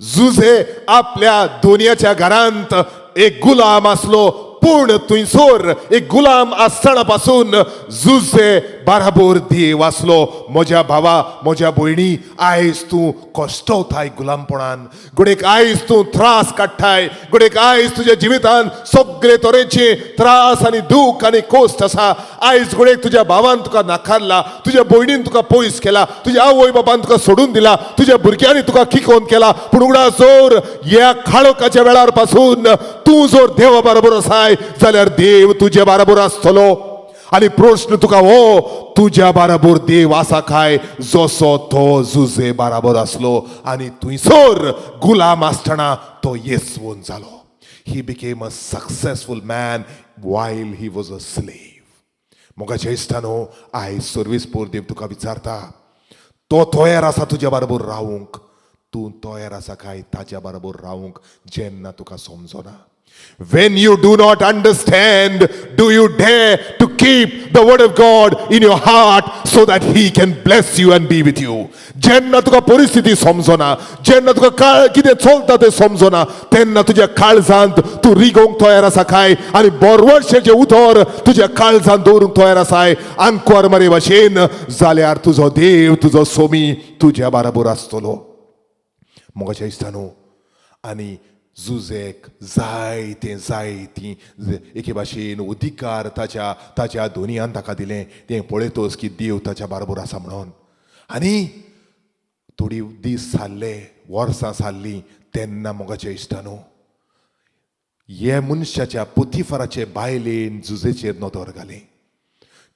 जुजे आपल्या दोनयाच्या घरांत एक गुलाम आसलो, पूण थंयसर एक गुलाम आसतना पासून जुजे बाराबोर देव आसलो. म्हज्या भावा, म्हज्या भयणी, आयज तूं कश्टवताय गुलामपणान, घडयेक आयज तूं त्रास काडटाय, घडयेक आयज तुज्या जिवितान सगळे तरेचे त्रास आनी दूख आनी कोश्ट आसा. आयज घडयेक तुज्या भावान तुका नाकारला, तुज्या भयणीन तुका पयस केला, तुज्या आवय बाबान तुका सोडून दिला, तुज्या भुरग्यांनी तुका किकोन केला. पूण उगडास दवर, ह्या काळोखाच्या वेळार पासून तूं जर देवा बरोबर आसाय जाल्यार देव तुजे बरोबर आसतलो. आनी प्रश्न तुका हो, तुज्या बरोबर देव आसा काय जसो तो जुजे बराबर आसलो आनी थंयसर गुलाम आसतना तो येसवून जालो? He became a successful man while he was a slave. मोगाच्या इश्टानो, आयज सर्वीस पोर देव तुका विचारता, तो तयार आसा तुज्या बरोबर रावूंक. तूं तयार आसा काय ताच्या बरोबर रावूंक जेन्ना तुका समजना? When you do not understand, do you dare to keep the word of God in your heart so that He can bless you and be with you? जेन्ना तुका परिस्थिती समजना, जेन्ना तुका काळ कितें चलता तें समजना, तेन्ना तुज्या काळजांत तूं रिगोवंक तयार आसा काय आनी बरवर्शेचें उतर तुज्या काळजांत दवरूंक तयार आसाय आंकवार मारे भाशेन, जाल्यार तुजो देव, तुजो सोमी तुज्या बराबर आसतलो. मोगाच्या इश्टानो, आनी जुजेक जायते जायती एके भाशेन अधिकार ताच्या ताच्या दोनियान ताका दिलें. तें पळयतोच की देव ताच्या बरोबर आसा म्हणून. आनी थोडी दीस सारले, वर्सां सारलीं, तेन्ना मोगाच्या इश्टानो, हे मनशाच्या पुतीफराचे बायलेन जुजेचेर नदर घाली,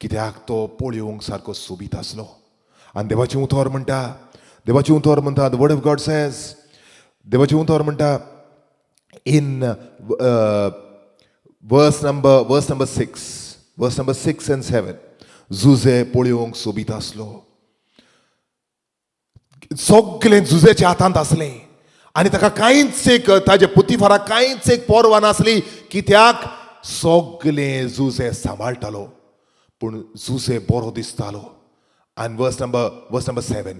कित्याक तो पळोवंक सारको सोबीत आसलो. आनी देवाचें उतर म्हणटा, देवाचें उतर म्हणटा, the word of God says, देवाचें उतर म्हणटा in verse number 6, verse number 6 and 7, Jose पळोवंक सोबीत आसलो. सगळें जुजेच्या हातांत आसलें आनी ताका कांयच एक, ताजे पुतीफाराक कांयच एक पर्वा नासली, कित्याक सगळें जुजे सांबाळटालो. पूण जुजे बरो दिसतालो. आनी वर्स नंबर 7,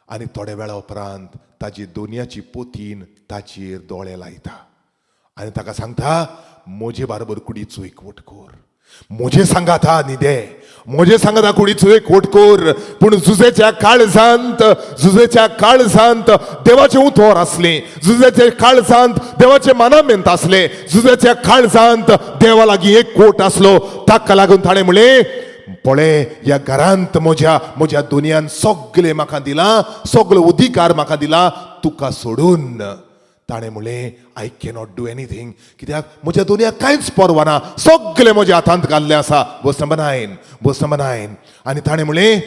आनी थोड्या वेळा उपरांत ताजी दोनयाची पोतीन ताचेर दोळे लायता आनी ताका सांगता, म्हजे बारबर कुडीचो एकवट कर, म्हजे सांगाता न्हिदे, म्हजे सांगाता कुडीचो एकवट कर. पूण जुजेच्या काळजांत, जुजेच्या काळजांत देवाचें उतर आसलें. जुजेच्या काळजांत देवाचें मानामेंत आसलें. जुजेच्या काळजांत देवा लागीं एक कोट आसलो. ताका लागून ताणें म्हणलें, पळय, ह्या घरांत म्हज्या म्हज्या दुनियान सगळें म्हाका दिलां, सगळो अधिकार म्हाका दिला तुका सोडून. ताणें म्हणलें, I cannot do anything, कित्याक म्हज्या दुनियाक कांयच पर्वा ना, सगळें म्हज्या हातांत घाल्लें आसा. Verse number 9, verse number 9. आनी ताणें म्हणलें,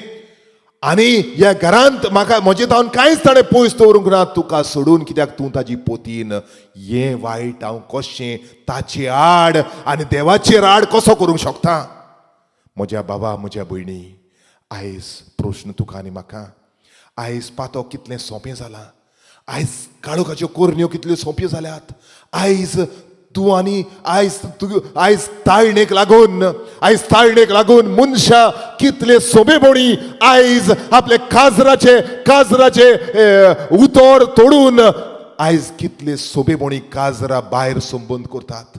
आनी ह्या घरांत म्हाका म्हजे तावन कांयच ताणें पयस दवरूंक ना तुका सोडून, कित्याक तूं ताजी पोतीन. हें वायट हांव कशें ताचे आड आनी देवाचेर आड कसो करूंक शकता? म्हज्या बाबा, म्हज्या भयणी, आयज प्रश्न तुका आनी म्हाका, आयज पातो कितलें सोंपें जालां. आयज काळोखाच्यो कोरण्यो कितल्यो सोंप्यो जाल्यात. आयज तूं आनी आयज तूं आयज ताळणेक लागून, आयज ताळणेक लागून मनशां कितले सोंपेपणी आयज आपले काजराचे काजराचे उतर तोडून आयज कितले सोंपेपणी काजरा भायर संबंद करतात.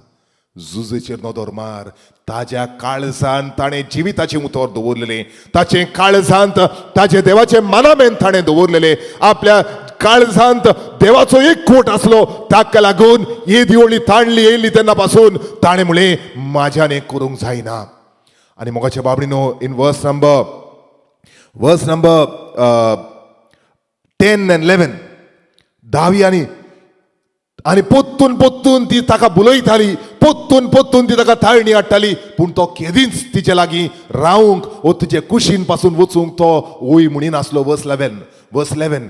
जुजेचेर नदर मार. ताज्या काळजान ताणें जिविताचें उतर दवरलेलें. ताचें काळजांत ताजे देवाचें मानामेन ताणें दवरलेलें. आपल्या काळजांत देवाचो एक कोट आसलो. ताका लागून येदी व्हडली ताणली येयली तेन्ना पासून ताणें म्हणलें, म्हाज्यान करूंक जायना. आनी मोगाच्या बाबडीनो, in verse number 10 and 11, धावी आनी आनी पोत्तून पोत्तून ती ताका बुलयताली, पोत्तून पोत्तून ती ताका ताळणी हाडटाली, पूण तो केदींच तिचे लागीं रावंक वो तिचे कुशीन पासून वचूंक तो वय म्हणिनासलो. वर्स 11, वर्स 11.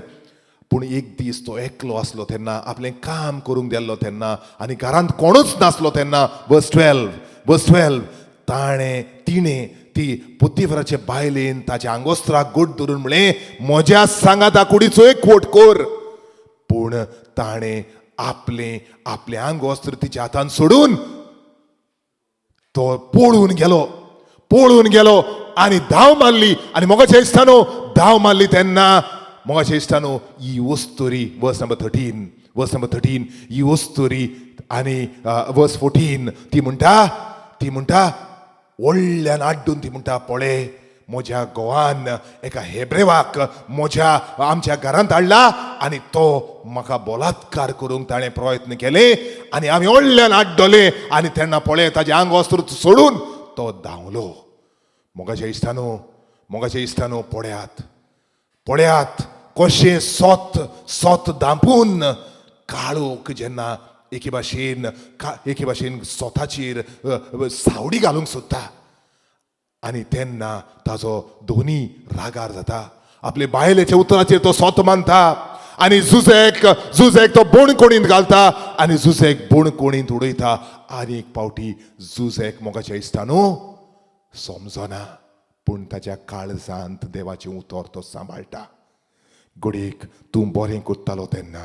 पूण एक दीस तो एकलो आसलो तेन्ना, आपलें काम करूंक गेल्लो तेन्ना आनी घरांत कोणूच नासलो तेन्ना, वर्स 12, वर्स 12, ताणें तिणें ती पुतीफराचे बायलेन ताच्या आंगोस्त्राक गोट धरून म्हणलें, म्हज्या सांगाता कुडीचो एक कोट कर. पूण ताणें आपलें आपलें आंगवस्त्र तिच्या हातान सोडून तो पळून गेलो, पळून गेलो. आनी धांव मारली. आनी मोगाच्या इश्टानो, धांव मारली तेन्ना, मोगाच्या इश्टानो, ही वस्तुरी, verse number 13, verse number 13, ही वस्तुरी आनी वर्स 14, ती म्हणटा व्हडल्यान आड्डून ती म्हणटा, पळय, म्हज्या घोवान एका हेब्रेवाक म्हज्या आमच्या घरांत हाडला आनी तो म्हाका बलात्कार करूंक ताणें प्रयत्न केले आनी आमी व्हडल्यान आड्डले आनी तेन्ना पळय, ताजें आंग वस्त्र सोडून तो धांवलो. मोगाच्या इश्टानो, मोगाच्या इश्टानो, पळयात, पळयात कशें सोत सोत धांपून काळोख जेन्ना एके भाशेन सोताचेर सावडी घालूंक सोदता आनी तेन्ना ताजो दोनी रागार जाता. आपले बायलेच्या उतराचेर तो सोत मानता आनी जुजेक तो बोणकोणींत घालता आनी जुजेक बोणकोणींत उडयता. आनी एक पावटी जुजेक, मोगाच्या इश्टानो, समजना, पूण ताच्या काळजांत देवाचें उतर तो सांबाळटा. घडयेक तूं बरें करतालो तेन्ना,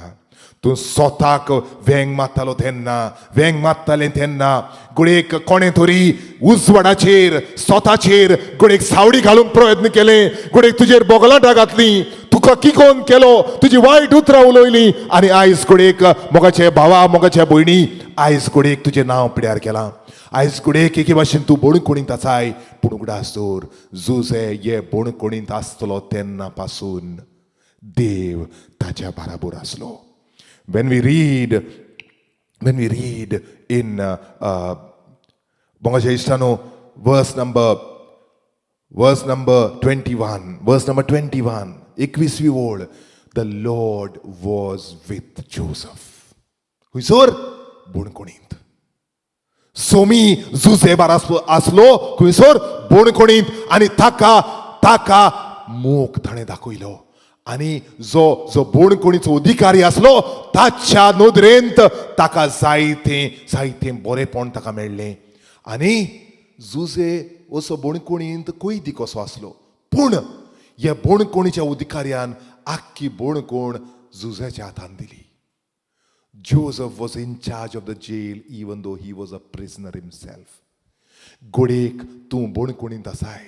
तूं स्वताक वेंग मारतालो तेन्ना, वेंग मारतालें तेन्ना, घडयेक कोणें तरी उजवाडाचेर, स्वताचेर घडयेक सावडी घालूंक प्रयत्न केले. घडयेक तुजेर बोगलाटां घातली, तुका किकोन केलो, तुजी वायट उतरां उलयली आनी आयज घडयेक, मोगाचे भावा, मोगाच्या भयणी, आयज घडयेक तुजें नांव पिड्यार केलां. आयज घडयेक एके भाशेन तूं बोणकोणींत आसाय. पूण उगडास दवर, जुजे हे बोणकोणींत आसतलो तेन्ना पासून देव ताच्या बाराबोर आसलो. When we read in मोगाच्या इश्टानो, verse number 21, verse number 21, 21वी ओळ, the Lord was with Joseph. खुंयसर? बोणकोणींत. सोमी जुजे बार आसलो. खुंयसर? बोणकोणींत. आनी ताका मोग ताणें दाखयलो आनी जो जो बोणकोणीचो अधिकारी आसलो ताच्या नदरेंत ताका जायतें जायतें बरेंपण ताका मेळ्ळें. आनी जुजे असो बोणकोणींत कैदी कसो आसलो, पूण ह्या बोणकोणीच्या अधिकाऱ्यान आख्खी बोणकोण जुजेच्या हातान दिली. Joseph was in charge of the jail even though he was a prisoner himself. घडयेक तूं बोणकोणींत आसाय,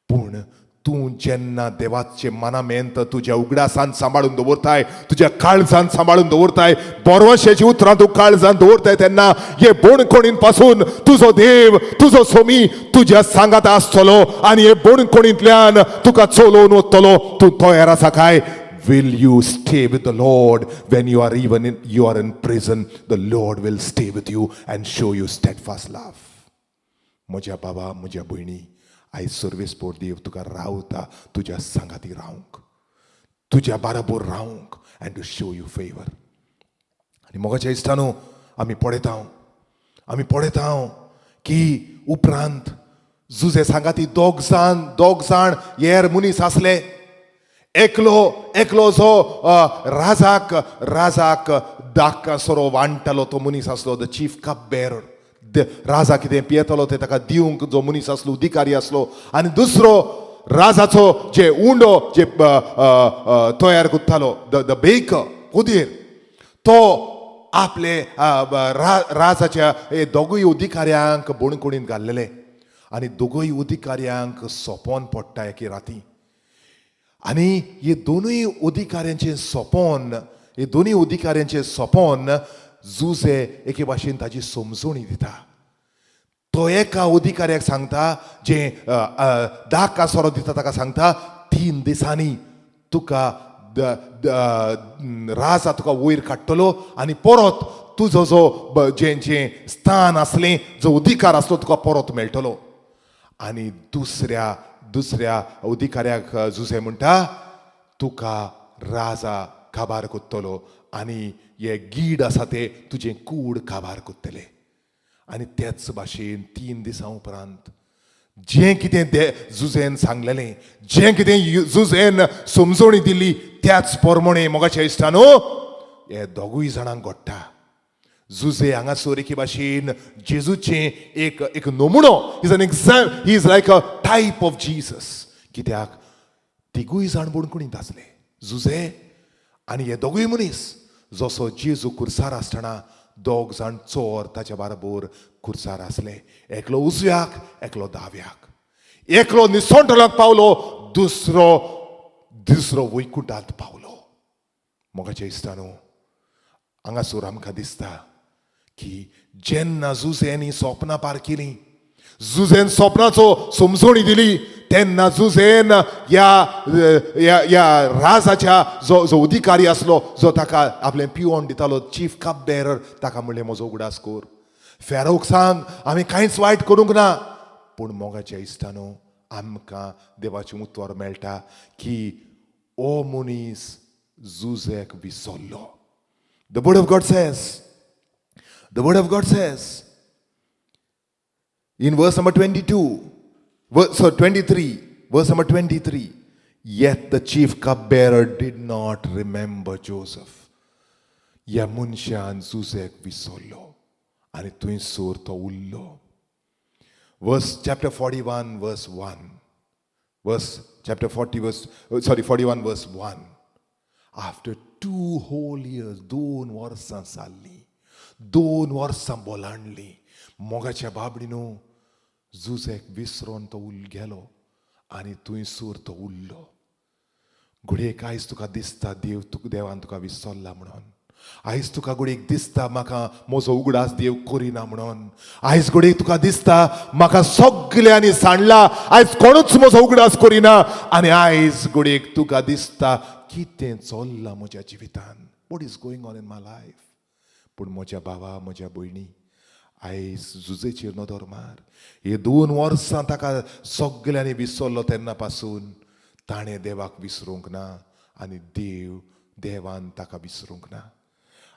पूण तूं जेन्ना देवाचे मनामेंत तुज्या उगडासान सांबाळून दवरताय, तुज्या काळजान सांबाळून दवरताय, बोरवशाची उतरां तूं काळजान दवरताय, तेन्ना हे बोणकोणीन पासून तुजो देव, तुजो सोमी तुज्या सांगात आसतलो आनी हे बोणकोणींतल्यान तुका चलोवन वतलो. तूं तयार आसा काय? Will you stay with the Lord when you are even in, you are in prison? The Lord will stay with you and show you steadfast love. म्हज्या बाबा, म्हज्या भयणी, आयज सर्वेस्पोर देव तुका रावता तुज्या सांगाती रावंक, तुज्या बाराबोर रावंक and to show you favour. आनी मोगाच्या इश्टानो, आमी पळयता की उपरांत जुजे सांगाती दोग जाण हेर मनीस आसले. एकलो जो राजाक दाक सोरो वांट्टालो तो मनीस आसलो, the chief cup bearer, राजा कितें पियेतलो ते ताका दिवंक जो मनीस आसलो, अधिकारी आसलो. आनी दुसरो राजाचो जे उंडो जे अ, अ, अ, तयार करतालो, the baker, पुदीर, तो आपले राजाच्या हे दोगूय अधिकाऱ्यांक बोणकोणींत घाल्लेले. आनी दोगूय अधिकाऱ्यांक सोपोन पडटा एके राती. आनी हे दोनूय अधिकाऱ्यांचे सोपोन जुजे एके भाशेन ताजी समजोणी दिता. तो एका अधिकाऱ्याक सांगता, जे दाक सोरो दिता ताका सांगता, 3 दिसांनी तुका राजा तुका वयर काडटलो आनी परत तुजो जो जें जें स्थान आसलें, जो अधिकार आसलो, तुका परत मेळटलो. आनी दुसऱ्या अधिकाऱ्याक जुजे म्हणटा, तुका राजा काबार कोत्तलो आनी हे गीड आसा ते तुजें कूड काबार कोत्तले. आनी तेच भाशेन 3 दिसां उपरांत जें कितें दे जुजेन सांगलेलें, जें कितें जुजेन समजोणी दिली, त्याच प्रमाणे, मोगाच्या इश्टानो, हे दोगूय जाणांक घडटा. जुजे हांगासर एके भाशेन जेजूचें एक नमुनो is an exam, he is like a type of Jesus. कित्याक तिगूय जाण बोणकुणींत आसले, जुजे आनी हे दोगूय मनीस. जसो जेजू कुर्सार आसतना दोग जाण चोर ताच्या बाराबोर कुर्सार आसले, एकलो उजव्याक, एकलो दाव्याक. एकलो निसोंटलाक पावलो, दुसरो दुसरो वैकुंठांत पावलो. मोगाच्या इश्टानो, हांगासर आमकां दिसता की जेन्ना जुझेन ही सोपनां पारखिलीं, जुझेन सोपनाचो समजोणी दिली, तेन्ना जुझेन ह्या ह्या ह्या राजाच्या जो जो अधिकारी आसलो, जो ताका आपलें पिवण दितालो, चीफ कप बेरर, ताका म्हणलें, म्हजो उगडास कर, फेरोक सांग आमी कांयच वायट करूंक ना. पूण मोगाच्या इश्टानो, आमकां देवाचें उतर मेळटा की ओ मनीस जुझेक विसरलो. The word of God says, the word of God says in verse number 22, verse, so 23, verse number 23, "Yet the chief cupbearer did not remember Joseph." ह्या मनशान जुझेक विसरलो आनी थंयसर तो उरलो. Verse chapter 41 verse 1, verse chapter 40 verse, sorry, 41 verse 1. After 2 whole years, 2 वर्सां जाल्लीं, 2 वर्सां बोलांडलीं, मोगाच्या बाबडी न्हू, जुझेक विसरोन तो उल गेलो आनी थंयसर तो उरलो. घडयेक आयज तुका दिसता देव तुका, देवान तुका विसरला म्हणून. आयज तुका घडयेक दिसता म्हाका म्हजो उगडास देव करिना म्हणून. आयज घडयेक तुका दिसता म्हाका सगल्यांनी सांडला, आयज कोणूच म्हजो उगडास करिना. आनी आयज घडयेक तुका दिसता कितें चल्लां म्हज्या जिवितान, what is going on in my life? पूण म्हज्या भावा, म्हज्या भयणी, आयज जुजेचेर नदर मार. हे 2 वर्सां ताका सगल्यांनी विसरलो, तेन्ना पासून ताणें देवाक विसरूंक ना आनी देव देवान ताका विसरूंक ना.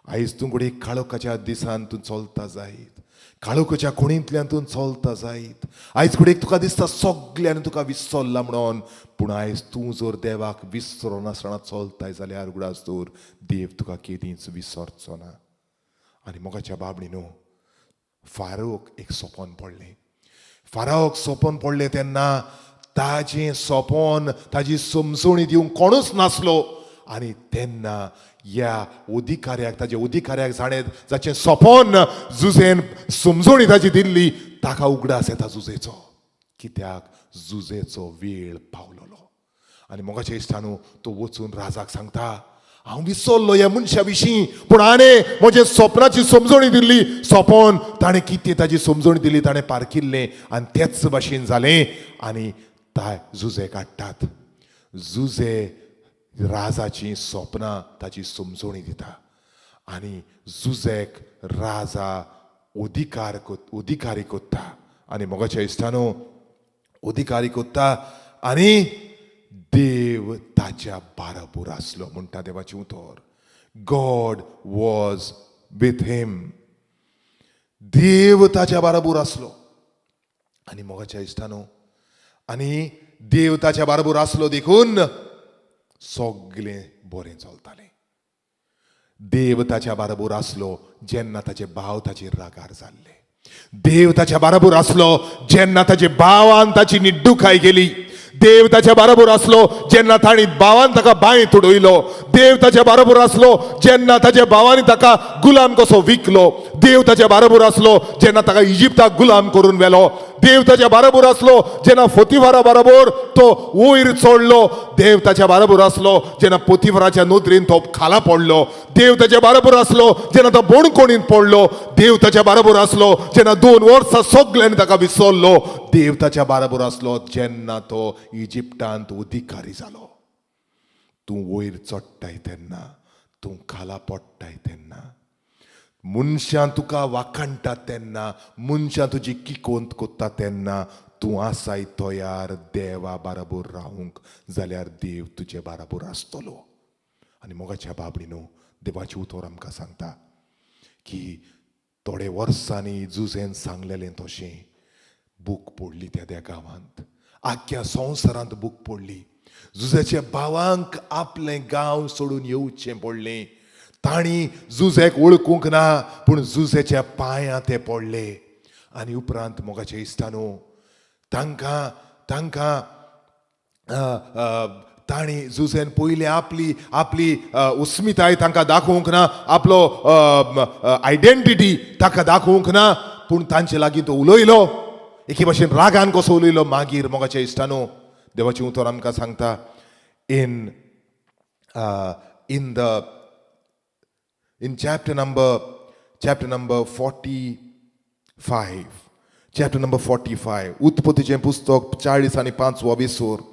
आयज तूं घडये काळोखाच्या दिसान तूं चलता जायत, काळोखाच्या खुणींतल्यान तूं चलता जायत. आयज घडये तुका दिसता सगल्यांनी तुका विसरला म्हणून. पूण आयज तूं जर देवाक विसरनासतना चलताय जाल्यार उगडास दवर, देव तुका केदींच विसरचो ना. आनी मोगाच्या बाबडी न्हू, फारोक एक सोपोन पडलें. फाराओक सोपोन पडलें तेन्ना ताजें सोपोन, ताजी समजोणी दिवंक कोणूच नासलो. आनी तेन्ना ह्या अधिकाऱ्याक, ताज्या अधिकाऱ्याक, जाणें जाचें सोपोन जुझेन समजोणी ताजी दिल्ली, ताका उगडास येता जुझेचो, कित्याक जुझेचो वेळ पावलोलो. आनी मोगाच्या इश्टानू, तो वचून राजाक सांगता, हांव विसरलो ह्या मनशा विशीं, पूण हाणें म्हजे सपनाची समजोणी दिल्ली. सपन ताणें कितें ताजी समजोणी दिली, ताणें पारखिल्लें आनी तेच भाशेन जालें. आनी ताय जुझे काडटात. जुझे राजाची सपनां ताची समजोणी दिता आनी जुझेक राजा अधिकार अधिकारी कोत्ता. आनी मोगाच्या इश्टानो, अधिकारी कोत्ता आनी देव ताच्या बाराबोर आसलो म्हणटा देवाचें उतर. God was with him. देव ताच्या बाराबोर आसलो. आनी मोगाच्या इश्टानो, आनी देव ताच्या बाराबोर आसलो देखून सगलें बरें चलतालें. देव ताच्या बाराबोर आसलो जेन्ना ताचे भाव ताचेर रागार जाल्ले. देव ताच्या बाराबोर आसलो जेन्ना ताचे भावान ताची निड्डुकाय केली. देव ताच्या बाराबोर आसलो जेन्ना ताणी भावान ताका बांयत उडयलो. देव ताच्या बाराबोर आसलो जेन्ना ताच्या भावांनी ताका गुलाम कसो विकलो. देव ताच्या बाराबोर आसलो जेन्ना ताका इजिप्ताक गुलाम करून व्हेलो. देव ताच्या बाराबोर आसलो जेन्ना फोतिफारा बाराबोर तो वयर चडलो. देव ताच्या बाराबोर आसलो जेन्ना पोतिफराच्या नदरेन तो खाला पडलो. देव ताच्या बाराबोर आसलो जेन्ना तो बणकोणीन पडलो. देव ताच्या बाराबोर आसलो जेन्ना 2 वर्सां सगल्यांनी ताका विसरलो. देव ताच्या बाराबोर आसलो जेन्ना तो इजिप्तांत अधिकारी जालो. तूं वयर चडटाय तेन्ना, तूं खाला पडटाय तेन्ना, मनशां तुका वाखाणटात तेन्ना, मनशां तुजी किकोंत कोत्ता तेन्ना, तूं आसाय तयार देवा बाराबोर रावूंक जाल्यार देव तुजे बाराबोर आसतलो. आनी मोगाच्या बाबडी न्हू, देवाचें उतर आमकां सांगता की थोडे वर्सांनी जुझेन सांगलेलें तशें भूक पडली त्या त्या गांवांत, आख्ख्या संवसारांत भूक पडली. जुझ्याच्या भावांक आपलें गांव सोडून येवचें पडलें. तांणी जुझेक वळखूंक ना, पूण जुझेच्या पांयां ते पडले. आनी उपरांत मोगाच्या इश्टानो, तांकां तांकां तांणी जुझेन पयलीं आपली आपली उस्मिताय तांकां दाखोवंक ना, आपलो आयडेंटिटी ताका दाखोवंक ना, पूण तांचे लागीं तो उलयलो. एके भाशेन रागान कसो उलयलो. मागीर मोगाच्या इश्टानो, देवाचें उतर आमकां सांगता in the in chapter number 45, chapter number 45, उत्पत्तीचें पुस्तक 45 वो विसोर,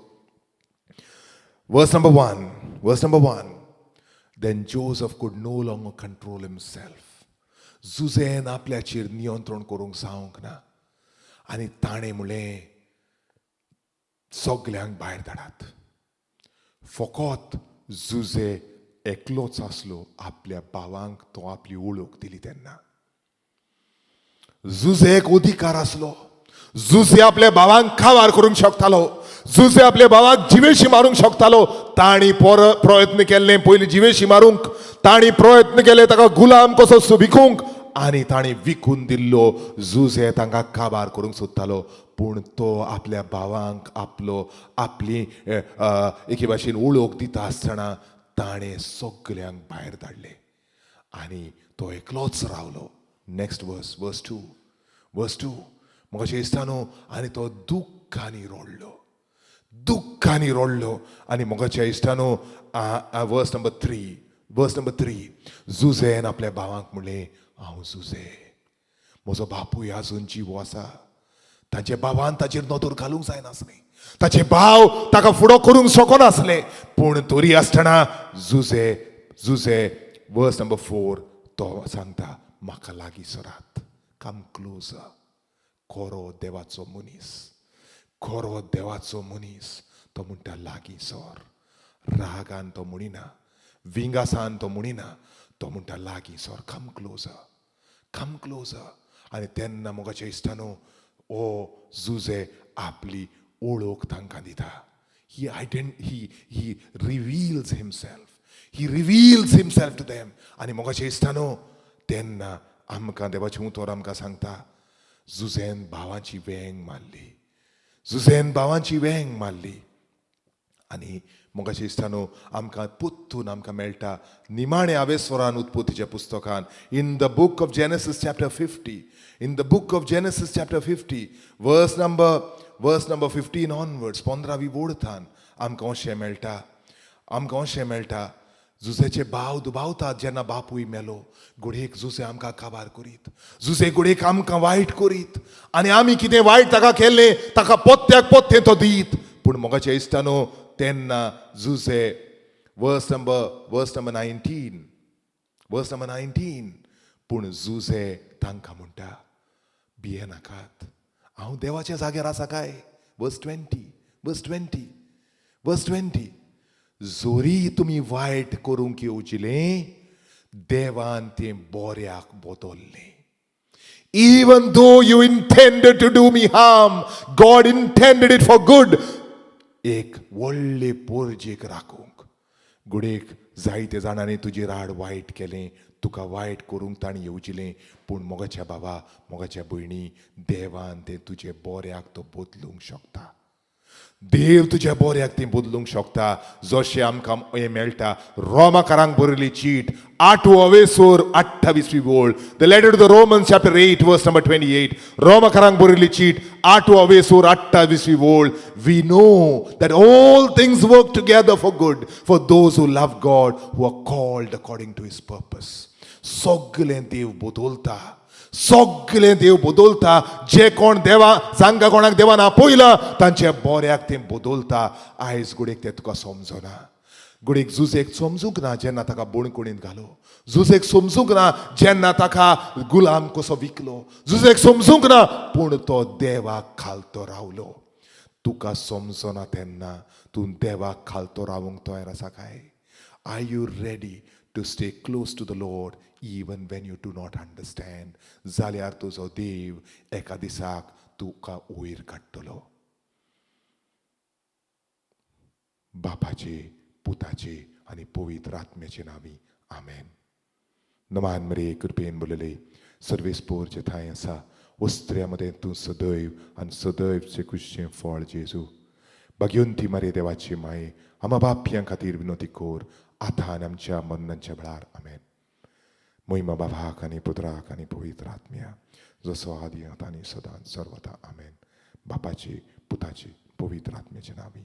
verse number 1, verse number 1. Then Joseph could no longer control himself. जुझेन आपल्याचेर नियंत्रण करूंक जावंक ना आनी ताणें म्हणलें, सगल्यांक भायर धाडात. फकत जुझे एकलोच आसलो. आपल्या भावांक तो आपली वळख दिली तेन्ना जुझेक अधिकार आसलो. जुझे आपल्या भावांक काबार करूंक शकतालो. जुझे आपल्या भावाक जिवेशी मारूंक शकतालो. तांणी प्रयत्न केल्ले पयलीं जिवेशी मारूंक. तांणी प्रयत्न केले ताका गुलाम कसो विकूंक आनी तांणी विकून दिल्लो. जुझे तांकां काबार करूंक सोदतालो, पूण तो आपल्या भावांक आपलो आपली एके भाशेन वळख दिता आसतना ताणें सगल्यांक भायर धाडले आनी तो एकलोच रावलो. Next verse, verse 2, verse 2. म्हाका दिसता न्हू, आनी तो दुख्खानी रडलो, दुख्खानी रडलो. आनी मोगाच्या इश्टानो, verse number 3, verse number 3. जुझेन आपल्या भावांक म्हणलें, हांव जुझे, म्हजो बापूय आजून जिवो आसा. ताचे बाबान ताचेर नदर घालूंक जायनासली. ताचे भाव ताका फुडो करूंक शकनासले. पूण तरी आसतना जुझे, जुझे, वर्स नंबर 4, तो सांगता, म्हाका लागीं सरात, come closer. खरो देवाचो मनीस, खरो देवाचो मनीस, तो म्हणटा, लागीं सर. रागान तो म्हणिना, विंगासान तो म्हणिना. तो म्हणटा, लागीं sir, come closer, come closer. आनी तेन्ना मोगाच्या इश्टानो, ओ जुझे आपली ओळख तांकां दिता. He reveals himself, he reveals himself to them. आनी मोगाच्या इश्टानो, तेन्ना आमकां देवाचें उतर आमकां सांगता, जुझेन भावाची वेंग मारली, जुझेन भावाची वेंग मारली. आनी मोगाच्या इश्टानो, आमकां पुत्तून आमकां मेळटा निमाणे आवेस्वरान उत्पत्तीच्या पुस्तकान, in the book of Genesis chapter 50, in the book of Genesis chapter 50, verse number 15 onwards, 15वी वोडथान आमकां अशें मेळटा, आमकां अशें मेळटा, जुझेचे भाव दुबावतात जेन्ना बापूय मेलो, घडयेक जुझे आमकां काबार करीत, जुझे घडयेक आमकां वायट करीत आनी आमी कितें वायट ताका केल्लें ताका पोत्त्याक पोत्तें तो दीत. पूण मोगाच्या इश्टानो, तेन्ना Jose, verse number 19, verse number 19, पूण जुझे तांकां म्हणटा, भियेनाकात, हांव देवाच्या जाग्यार आसा काय? Verse 20, verse 20, verse 20. जोरी तुमी वायट करूंक येवजिलें, देवान तें बोऱ्याक बदललें. Even though you intended to do me harm, God intended it for good. एक व्हडले पोरजेक राखूंक. घडयेक जायते जाणांनी तुजी राड वायट केलें, तुका वायट करूंक तांणी येवजिलें, पूण मोगाच्या बाबा, मोगाच्या भयणी, देवान तें तुजे बोऱ्याक तो बदलूंक शकता. देव तुज्या बोऱ्याक तें बदलूंक शकता. जशें आमकां हें मेळटा रोमाकारांक बरयली चीट, आठवो अवेसोर, 28वी ओळ. The letter to the Roman, chapter 8, verse number 28. रोमाकारांक बरयली चीट, आठवो अवेसोर, 28वी ओळ. We know that all things work together for good for those who love God, who are called according to his purpose. सगलें देव बदलता, सगलें देव बदलता. जे कोण देवा जांकां कोणाक देवान आपयला, तांच्या बोऱ्याक तें बदलता. आयज घडयेक तें तुका समजना. घडयेक जुजेक समजूंक ना जेन्ना ताका बणकुणींत घालो. जुजेक समजूंक ना जेन्ना ताका गुलाम कसो विकलो. जुजेक समजूंक ना, पूण तो देवाक खालतो रावलो. तुका समजना तेन्ना तूं देवाक खालतो रावूंक तयार आसा काय? Are you ready to stay close to the Lord even when you do not understand? जाल्यार तुजो देव एका दिसाक तुका वयर काडटलो. बापाचे, पुताचे आनी पवित्र आत्म्याचे नांवी, आमेन. नमान मरे, कृपेन बोलले सर्वेस्पोर, जे थांय आसा वस्त्र्या मदें तूं सदैव आनी सदैवचें खुशचें फळ जेजू. भाग्यवंती मरे, देवाची माये, आमा बापयां खातीर विनोती कोर, आतां आनी आमच्या मरणाच्या वेळार. आमेन. महिमा बाबाक आनी पुत्राक आनी पवित्र आत्म्या, जसो आदी, आतां आनी सदांच सर्वता. आमेन. बापाचे, पुताचे, पवित्र आत्म्याचे नांवी.